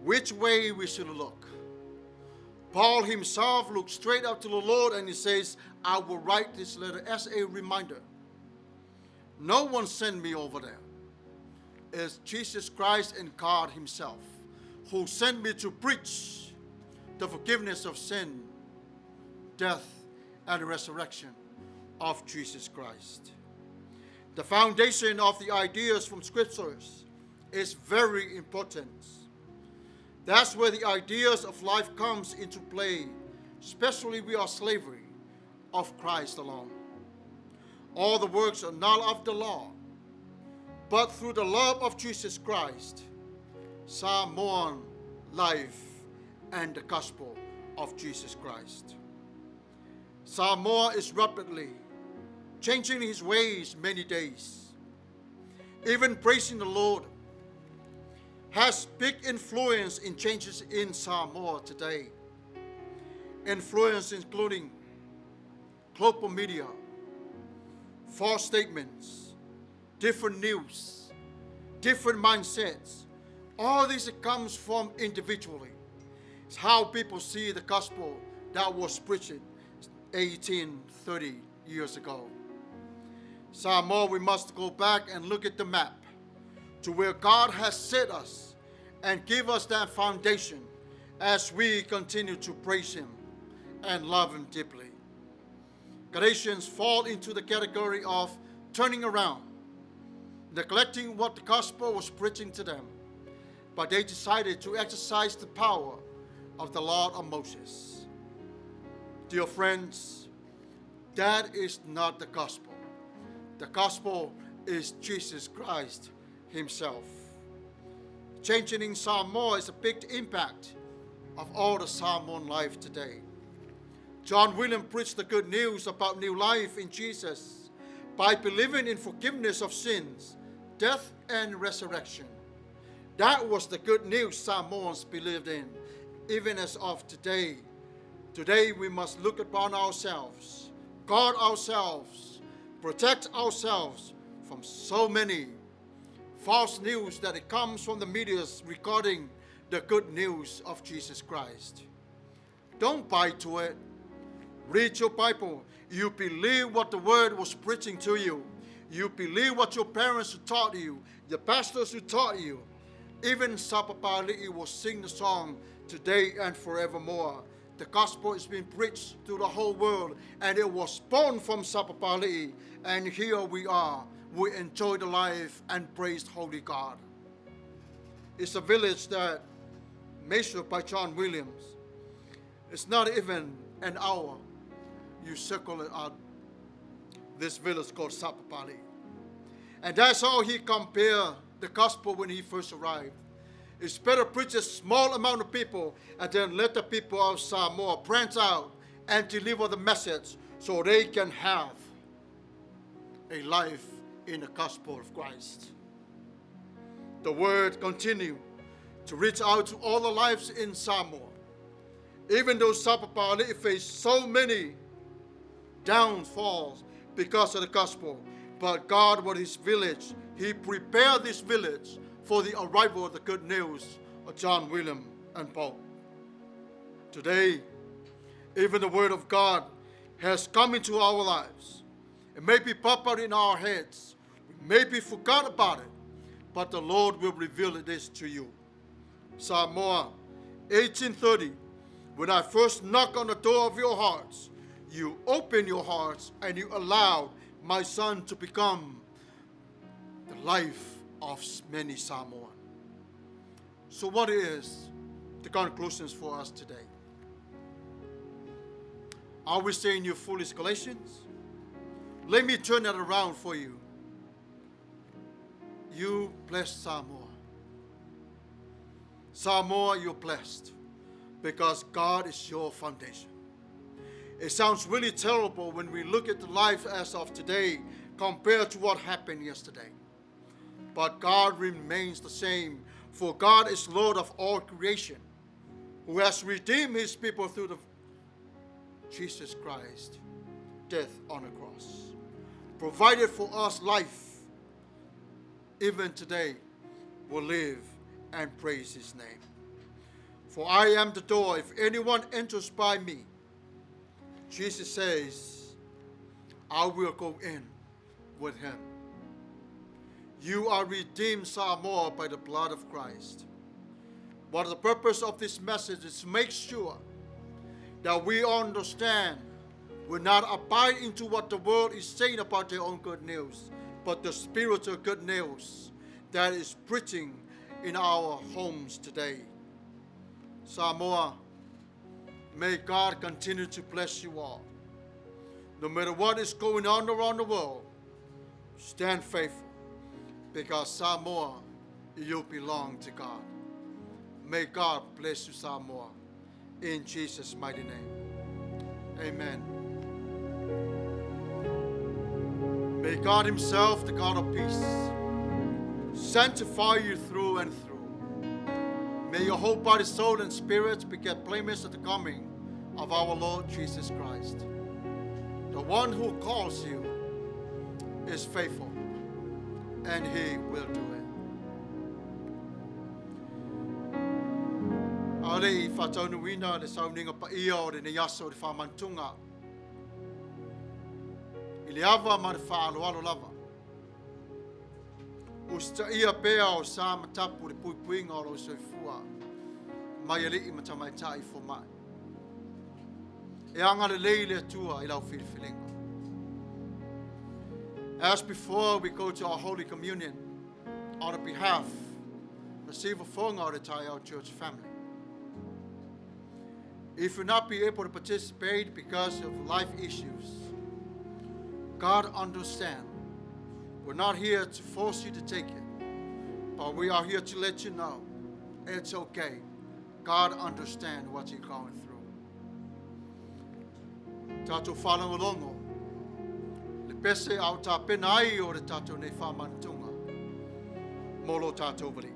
Which way we should look? Paul himself looked straight up to the Lord and he says, I will write this letter as a reminder. No one sent me over there. It's Jesus Christ and God Himself who sent me to preach the forgiveness of sin, death, and resurrection of Jesus Christ. The foundation of the ideas from scriptures is very important. That's where the ideas of life comes into play, especially we are slavery of Christ alone. All the works are not of the law, but through the love of Jesus Christ, Samoan life and the gospel of Jesus Christ. Samoa is rapidly changing his ways many days. Even praising the Lord has big influence in changes in Samoa today. Influence including global media, false statements, different news, different mindsets. All this comes from individually. It's how people see the gospel that was preached 1830 years ago. Samoa, we must go back and look at the map to where God has set us and give us that foundation as we continue to praise Him and love Him deeply. Galatians fall into the category of turning around, neglecting what the gospel was preaching to them, but they decided to exercise the power of the law of Moses. Dear friends, that is not the gospel. The gospel is Jesus Christ Himself. Changing in Samoa is a big impact of all the Samoan life today. John William preached the good news about new life in Jesus by believing in forgiveness of sins, death, and resurrection. That was the good news Samoans believed in, even as of today. Today we must look upon ourselves, guard ourselves, protect ourselves from so many false news that it comes from the media regarding the good news of Jesus Christ. Don't buy to it. Read your Bible. You believe what the word was preaching to you. You believe what your parents who taught you, the pastors who taught you. Even Sapapali'i will sing the song today and forevermore. The gospel is being preached to the whole world, and it was born from Sapapali'i. And here we are. We enjoy the life and praise Holy God. It's a village that measured by John Williams. It's not even an hour. You circle it out this village called Sapapali. And that's how he compared the gospel when he first arrived. It's better preach a small amount of people and then let the people of Samoa branch out and deliver the message so they can have a life in the gospel of Christ. The word continued to reach out to all the lives in Samoa. Even though Sapapali faced so many downfalls because of the gospel, but God was his village. He prepared this village for the arrival of the good news of John William and Paul. Today, even the word of God has come into our lives. It may be pop out in our heads. We may be forgot about it, but the Lord will reveal this to you. Samoa, 1830, when I first knock on the door of your hearts, you open your hearts and you allowed my son to become the life of many Samoan. So what is the conclusions for us today? Are we saying you foolish Galatians? Let me turn that around for you. You blessed Samoa. Samoa, you're blessed because God is your foundation. It sounds really terrible when we look at the life as of today compared to what happened yesterday. But God remains the same, for God is Lord of all creation, who has redeemed his people through the Jesus Christ, death on the cross. provided for us life, even today will live and praise his name. For I am the door. If anyone enters by me, Jesus says, I will go in with him. You are redeemed, Samoa, by the blood of Christ. What the purpose of this message is to make sure that we understand we not abide into what the world is saying about their own good news, but the spiritual good news that is preaching in our homes today. Samoa, may God continue to bless you all. No matter what is going on around the world, stand faithful because Samoa, you belong to God. May God bless you, Samoa, in Jesus' mighty name. Amen. May God Himself, the God of peace, sanctify you through and through. May your whole body, soul, and spirit be kept blameless at the coming of our Lord Jesus Christ. The one who calls you is faithful, and he will do it. A o le i faataunuuina le sauniga paia o lenei aso i le faamanatuga i le ava ma le faaaloalo lava. Usitaia pea o sa ma tapu le puipuiga o lou soifua mai alii ma tamaitai fomai. E agalelei le Atua i lau filifiliga. As before we go to our Holy Communion, on the behalf of the Siufafoga o le Taiao Church family, if you not be able to participate because of life issues, God understand. We're not here to force you to take it, but we are here to let you know it's okay. God understand what you're going through. Tatou faalogologo, le pese a o tapena ai o le tatou nei faamanatuga mo lo tatou vali.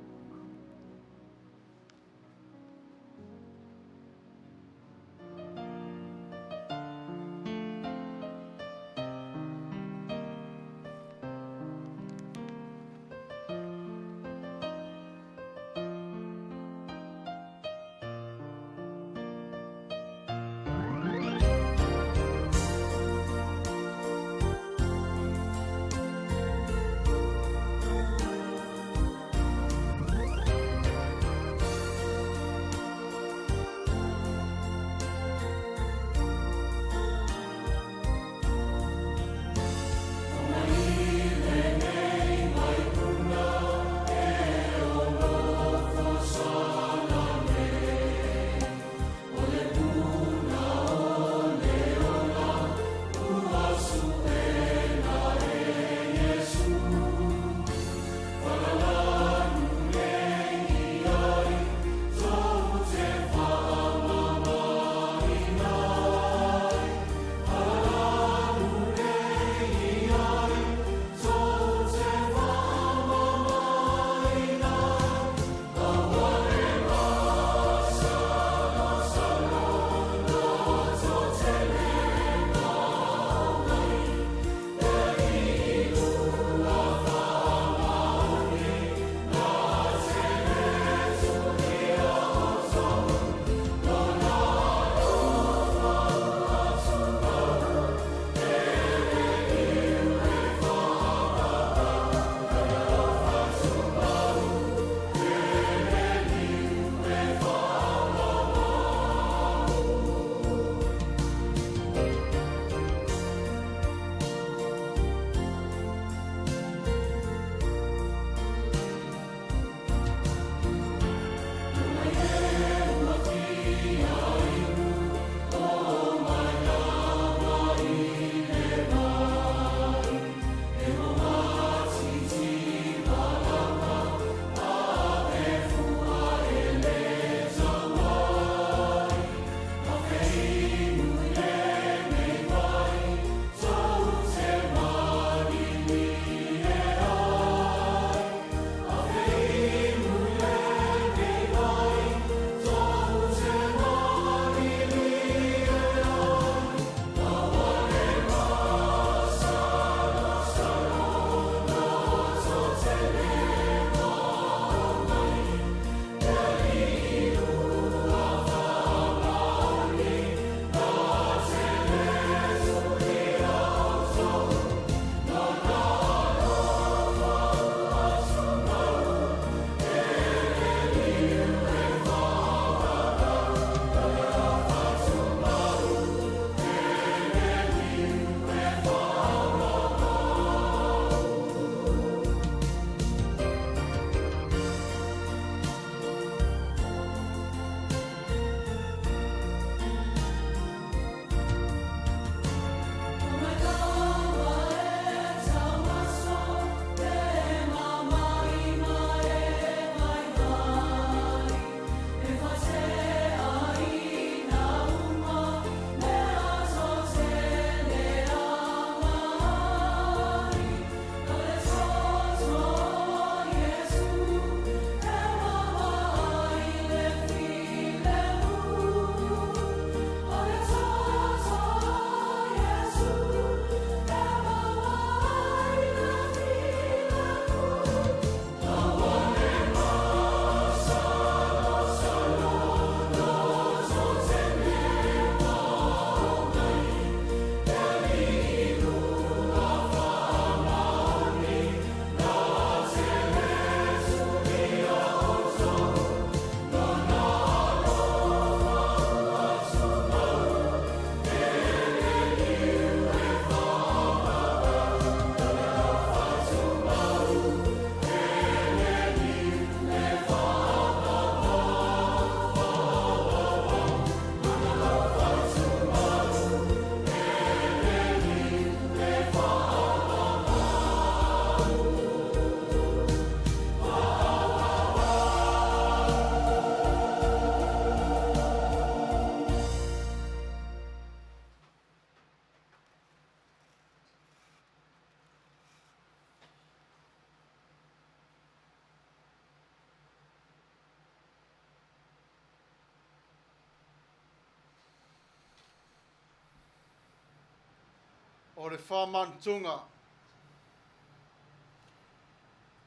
O le faamanatuga.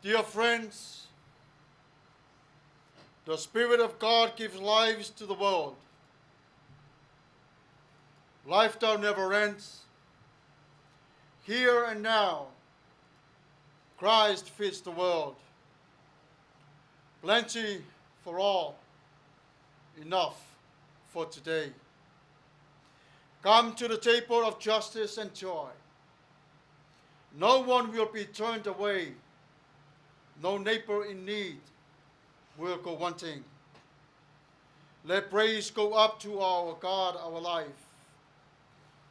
Dear friends, the Spirit of God gives lives to the world. Life that never ends. Here and now, Christ feeds the world. Plenty for all, enough for today. Come to the table of justice and joy. No one will be turned away. No neighbor in need will go wanting. Let praise go up to our God, our life,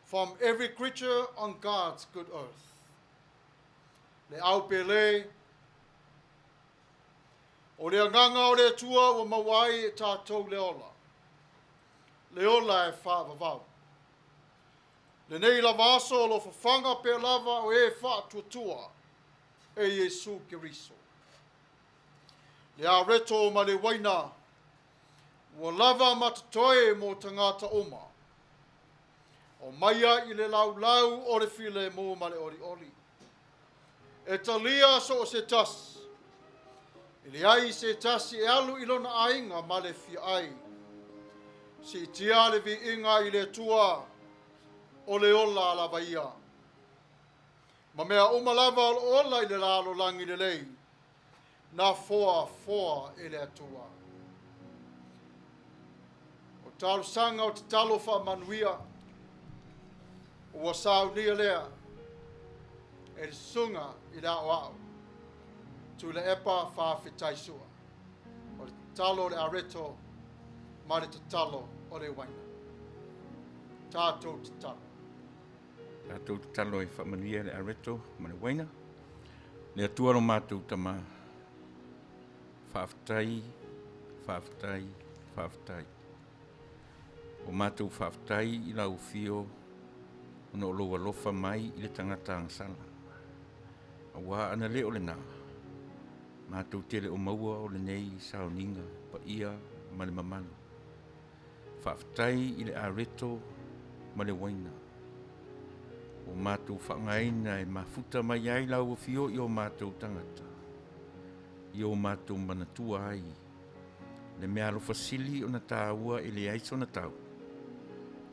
from every creature on God's good earth. Le au pele, o le agaga o le Atua ua maua ai e tatou le ola, le ola e faavavau. Lenei lava aso o lo o fafaga pea lava o e faatuatua e Iesu Keriso. Le areto ma le uaina ua lava ma totoe mo tagata uma. Omaia i le laulau o le filemu ma le olioli. E talia so o se tasi. E leai se tasi e alu i lona aiga ma le fia ai. Siitia le viiga i le Atua, o le ola lava ia. Ma mea uma lava o lo o ola i le lalolagi lelei, na foafoa e le Atua. O talosaga o tatalo faamanuia, ua saunia lea e le susuga i le aoao Tuilaepa Faafetai Sua. O le tatalo o le areto ma le tatalo o le uaina. Tatou tatalo. Tatou tatalo e faamanuia le areto ma le uaina. Le Atua lo matou Tama, faafetai, faafetai, faafetai. O matou faafetai i lau afio ona o lou alofa mai i le tagata agasala. Aua ana le o lena, matou te le o maua o lenei sauniga paia ma le mamalu. Faafetai i le areto ma le uaina ua matou faaaogaina e mafuta mai ai lau afio i o matou tagata, i o matou manatua ai le meaalofa sili ona taua e leai sona tau,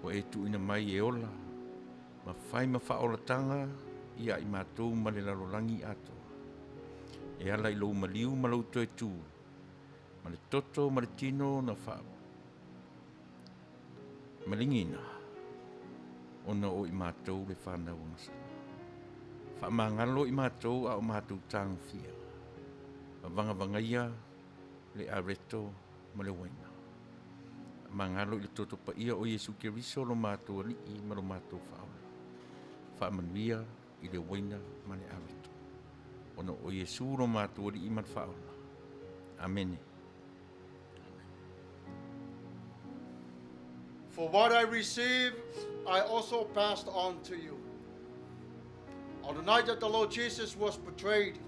ua e tuuina mai e ola ma fai ma faaolataga ia i matou ma le lalolagi atoa. E ala i lou maliu ma lou toe tu, ma le toto ma le tino na faa maligiina ona o i matou le fanau agasala. Faamagalo i matou a o matou tagofia, ma vagavagaia le areto ma le uaina. Faamagalo i le toto paia o Iesu Keriso lo matou Alii ma lo matou Faaola. Faamanuia i le uaina ma le areto, ona o Iesu lo matou Alii ma le Faaola. Amene. For what I received, I also passed on to you. On the night that the Lord Jesus was betrayed,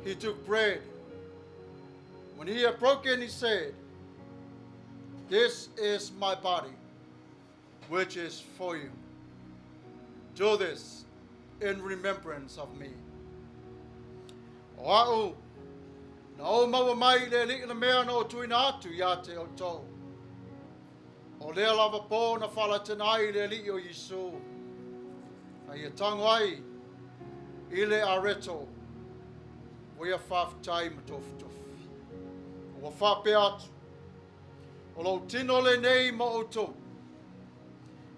he took bread. When he had broken, he said, "This is my body, which is for you. Do this in remembrance of me." O a'u, na ou maua mai i le Alii le mea na ou tuuina atu ia te outou. O lea lava pō na faalatena ai le Alii o Iesu, na ia tago ai i le areto, ua ia faafetai ma tofitofi. Ua faapea atu, O lou tino lenei mo outou.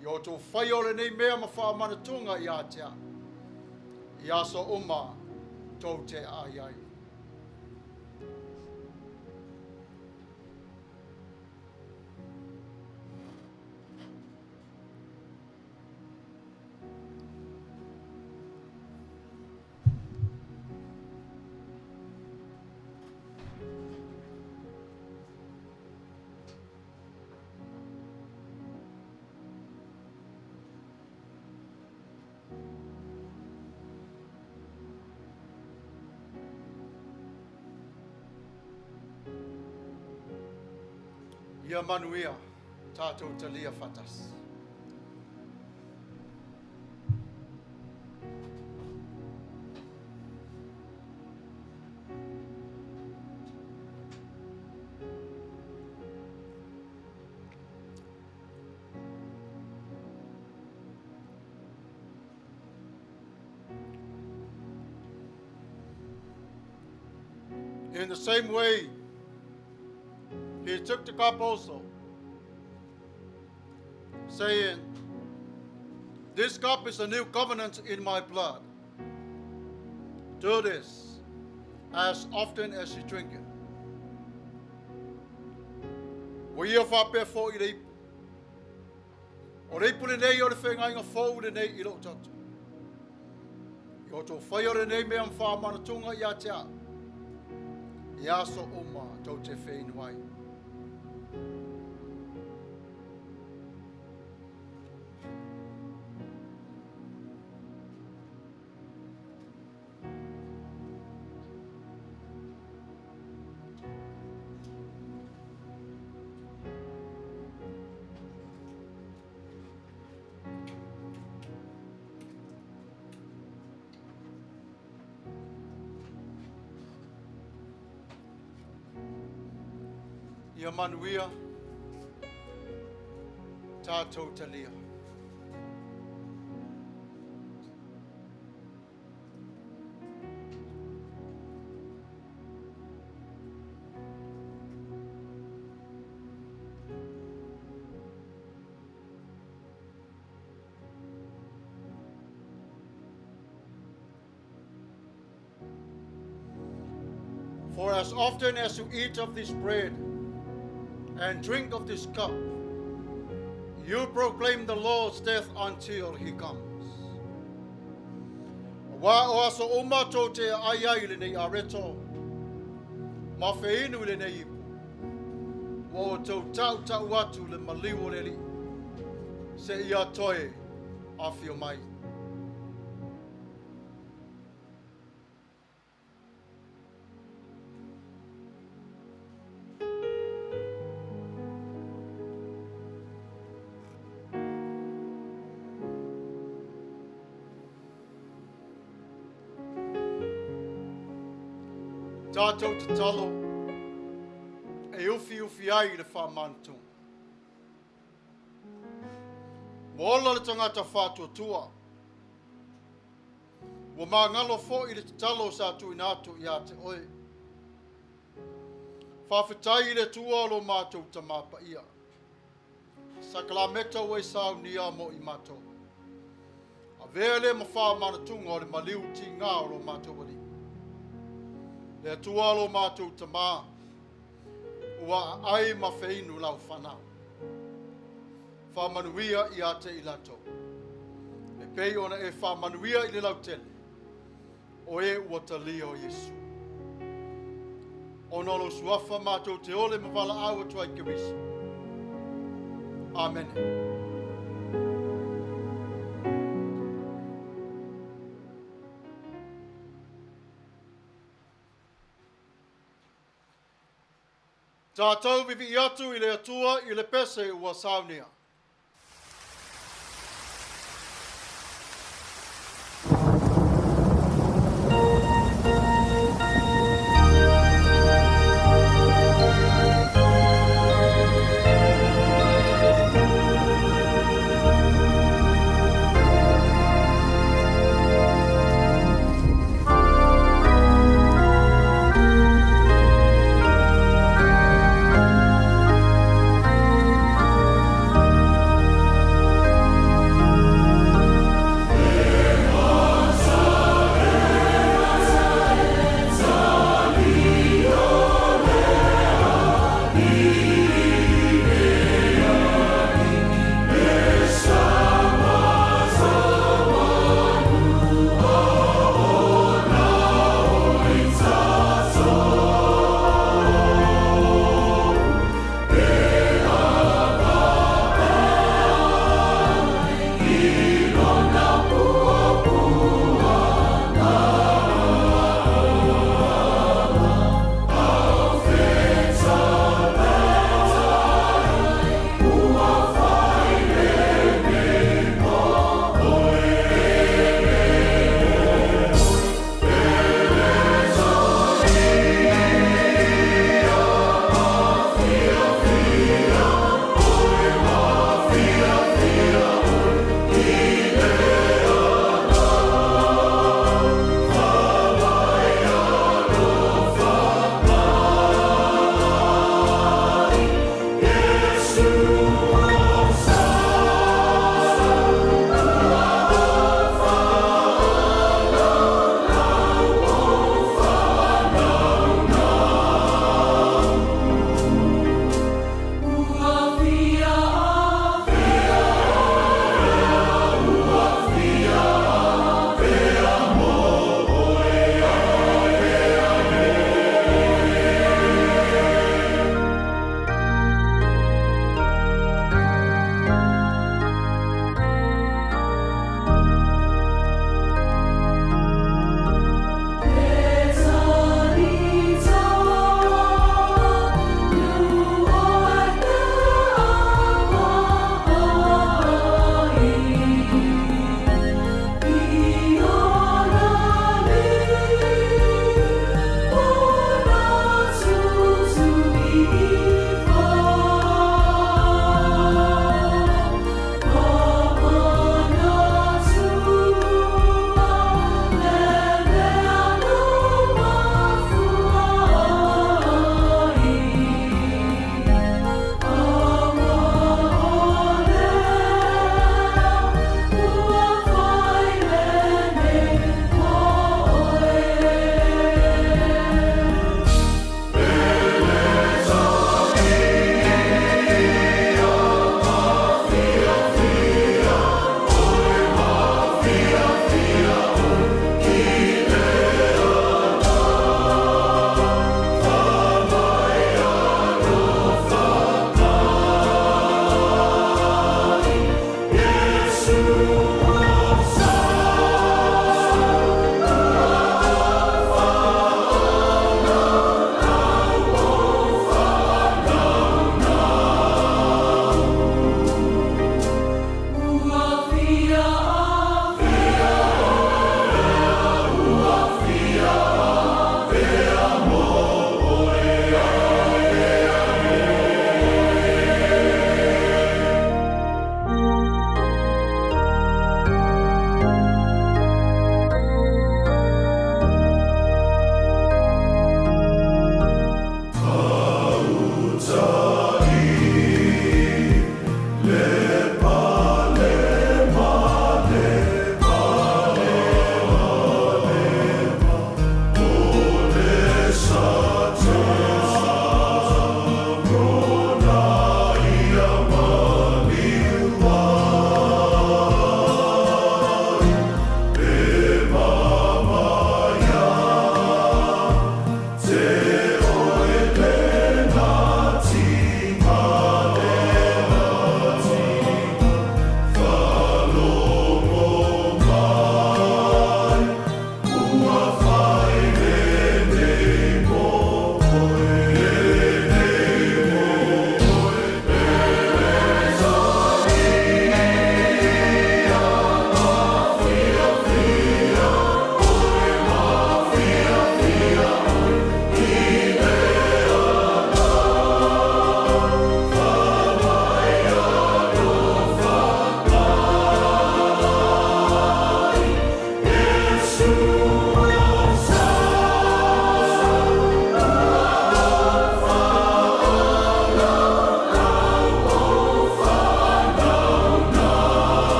I outou faia o lenei mea ma faamanatuga ia te a'u, i aso uma tou te ai ai. Ia manuia, tatou talia faatasi. In the same way, he took the cup also, saying, This cup is a new covenant in my blood. Do this as often as you drink it. Ua ia faapea foi i le ipu. O le ipu lenei o le feagaiga fou lenei i lou toto. I o tou faia lenei mea ma faamanatuga ia te au, i aso uma tou te feinu ai. Ia manuia tatou talia. For as often as you eat of this bread and drink of this cup, you proclaim the Lord's death until he comes. Auā o aso uma tou te ai ai i lenei areto, ma feinu i lenei ipu, ua outou tautau atu le maliu o le Alii, seia toe afio mai. Tātou tatalo e uwhiuwhi ai i le whāmānatunga. Ua ola le tangata whātuatua. Ua māngalo foi le tatalo sa tuuina atu ia te oe. Faafetai i le Atua o lo matou Tamā Paia. Sakalameta ua e saunia mo i matou. Avea lea ma faamanatuga o le maliu tigā o lo matou Alii. Le Atua o lo matou Tamā, ua aai ma feinu lau fanau. Faamanuia ia te i latou. E pei ona e faamanuia i le lautele, o e ua talia o Iesu. Ona o lou suafa matou te ole ma valaau atu ai Keriso. Amene. Tatou vivii atu i le Atua i le pese ua saunia.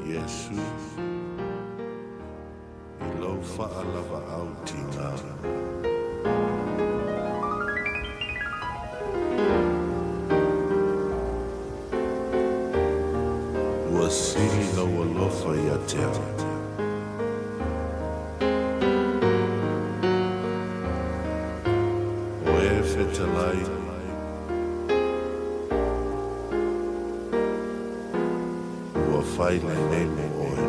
Iesu, i lou faalavaau tiga. Ua sili lou alofa ia te au. O e fetalai. Ua fai lenei mo oe.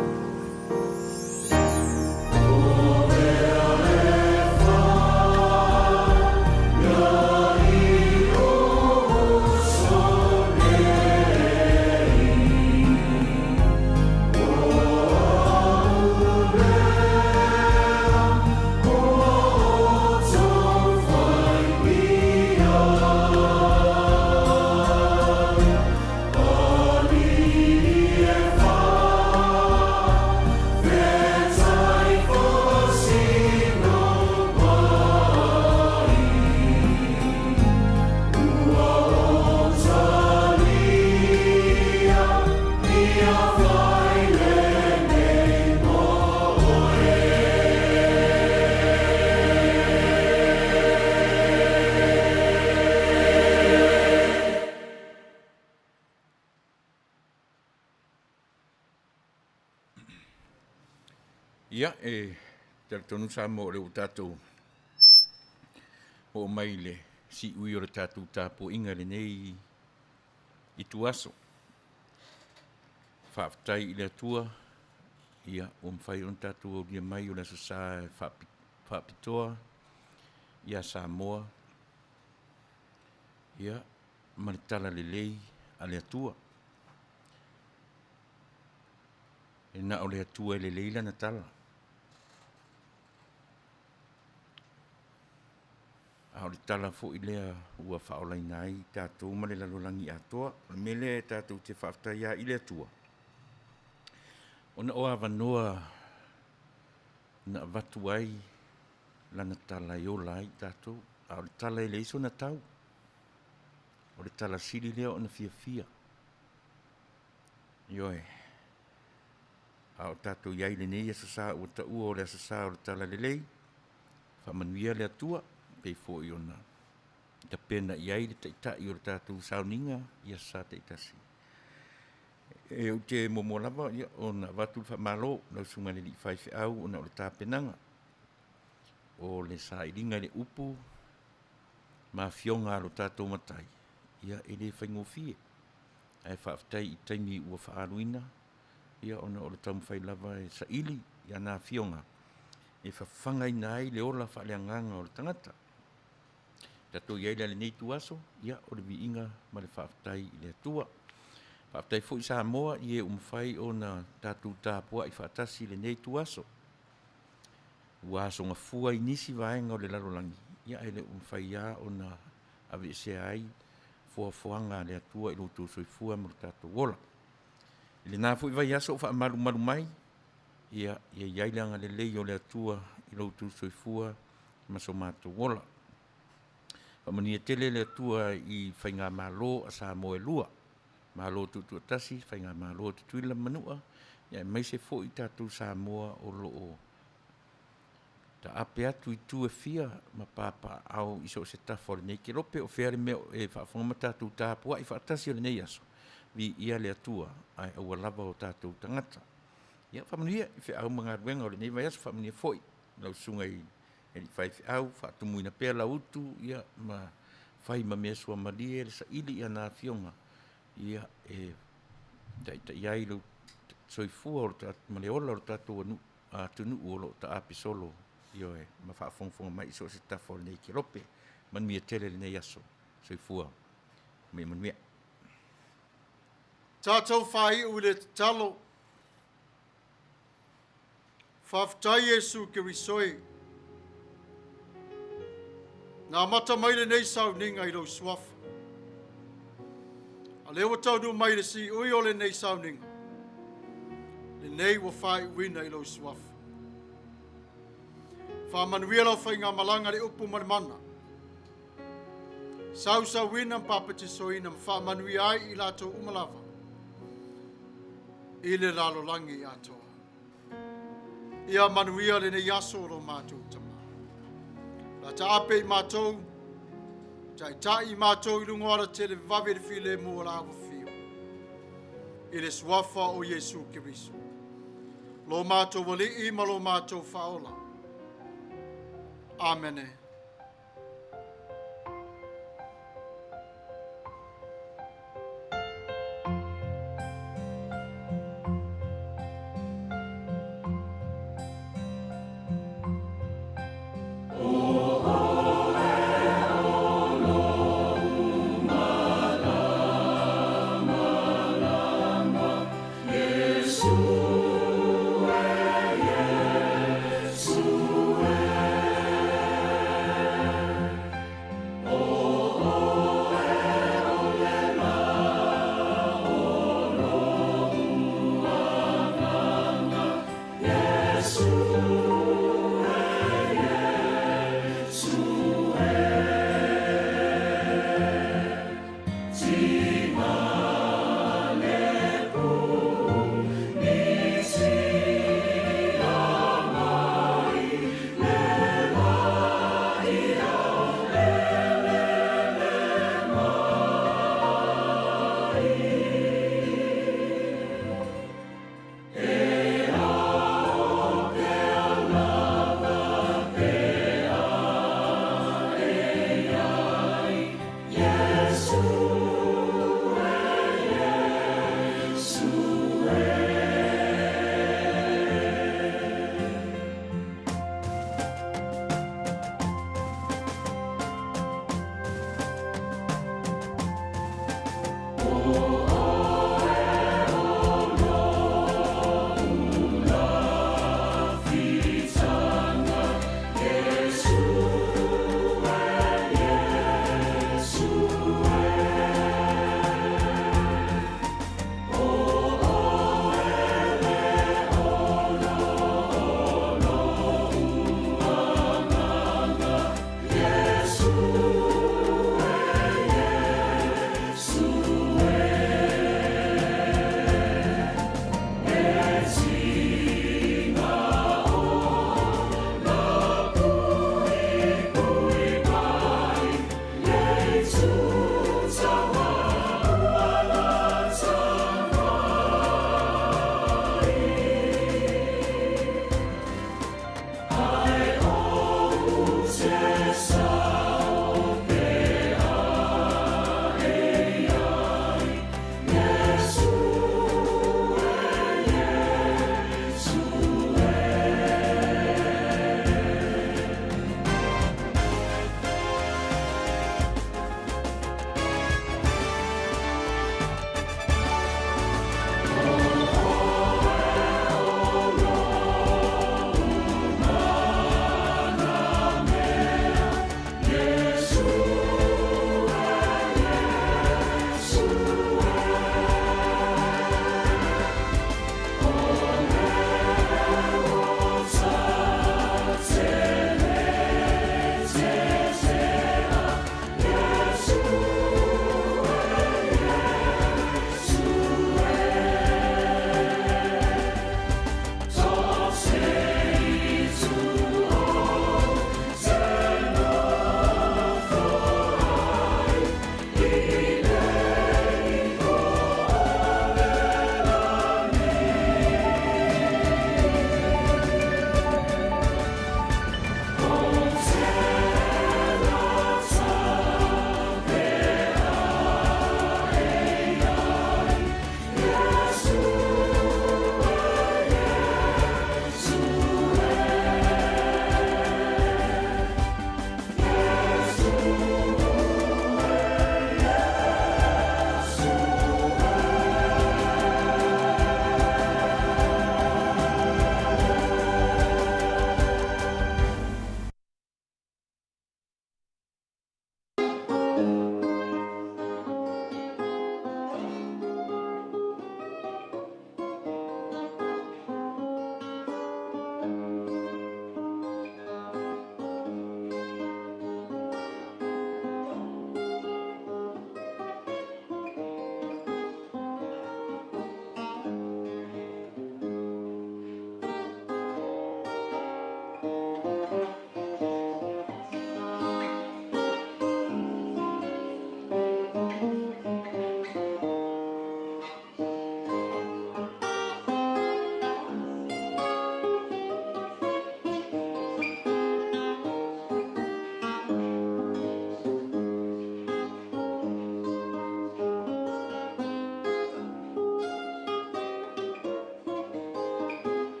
Ia, e talitonu Samoa o lea ua tatou oo mai i le siui o le tatou tapuaiga i lenei ituaso. Faafetai i le Atua, ia, ua mafai ona tatou aulia mai o le Aso Sa e faapitoa ia Samoa, ia, ma le talalelei a le Atua. E na o le Atua e lelei lana tala. A o le tala foi lea ua faaolaina ai tatou ma le lalolagi atoa. O le mea lea e tatou te faafetai ai i le Atua, ona o avanoa na avatu ai lana tala e ola ai tatou. A o le tala e leai sona tau. O le tala sili lea ona fiafia. Ioe. A o tatou i ai i lenei Aso Sa ua taua o le Aso Sa o le Talalelei, faamanuia le Atua, pei foi ona tapena i ai le Taitai o le tatou sauniga i Aso Sa taitasi. E ou te muamua lava ona avatu le faamalo lau Susuga i le Alii Faifeau ona o le tapenaga o le sailiga i le upu ma afioga a lo tatou Matai, ia e le faigofie. Ae faafetai i taimi ua faaaluina, ia ona o le taumafai lava e saili i ana afioga e fafagaina ai le ola faaleagaga o le tagata. Tatou i ai la i lenei ituaso, ia o le viiga ma le faafetai i le Atua. Faafetai foi Samoa i e ua mafai ona tatou tapuai faatasi i lenei ituaso. Ua asogafua i nisi vaega o le lalolagi, ia ae le o mafai lava ona aveesea ai foafoaga a le Atua i lo outou soifua ma lo tatou ola. I lena foi vaiaso o faamalumalu mai, ia, ia i ai le agalelei o le Atua i lo outou soifua ma so matou ola. Faamanuia tele le Atua i faigamalo a Samoa e lua, Malo Tuutuatasi, Faigamalo a Tutuila ma Manua, ia aemaise foi tatou Samoa o lo o taape atu i itu e fia ma papaaao i so o se tafa o lenei kelope. O fea le mea e faafofoga ma tatou tapuai faatasi o lenei aso, viia le Atua ae aua lava o tatou tagata. Ia faamanuia i feau ma galuega o lenei vaiaso, faamanuia foi lau susuga i alii faifeau, faatumuina pea lau utu ia ma fai ma mea suamalie le saili i ana afioga ia e taitai ai le soifua o le ma le ola o le tatou atunuu o lo o taape solo, ioe, ma faafogafoga mai i so o se tafa o lenei kelope. Manuia tele lenei aso. Soifua ma ia manuia. Tatou faaiu i le tatalo. Faafetai Iesu Keriso e. Na amata mai lenei sauniga i lou suafa. A lea ua taunuu mai le siui o lenei sauniga, lenei ua faaiuina i lou suafa. Faamanuia lau faigamalaga le upu ma le mana. Sausauina ma papatisoina ma faamanuia ai i latou uma lava. i le lalolagi atoa. Ia manuia lenei aso o lo matou Tama. La taape i matou, taitai i matou i luga o alatele vave le filemu o la afio. I le suafa o Iesu Keriso. Lo matou alii ma lo matou faaola. Amene.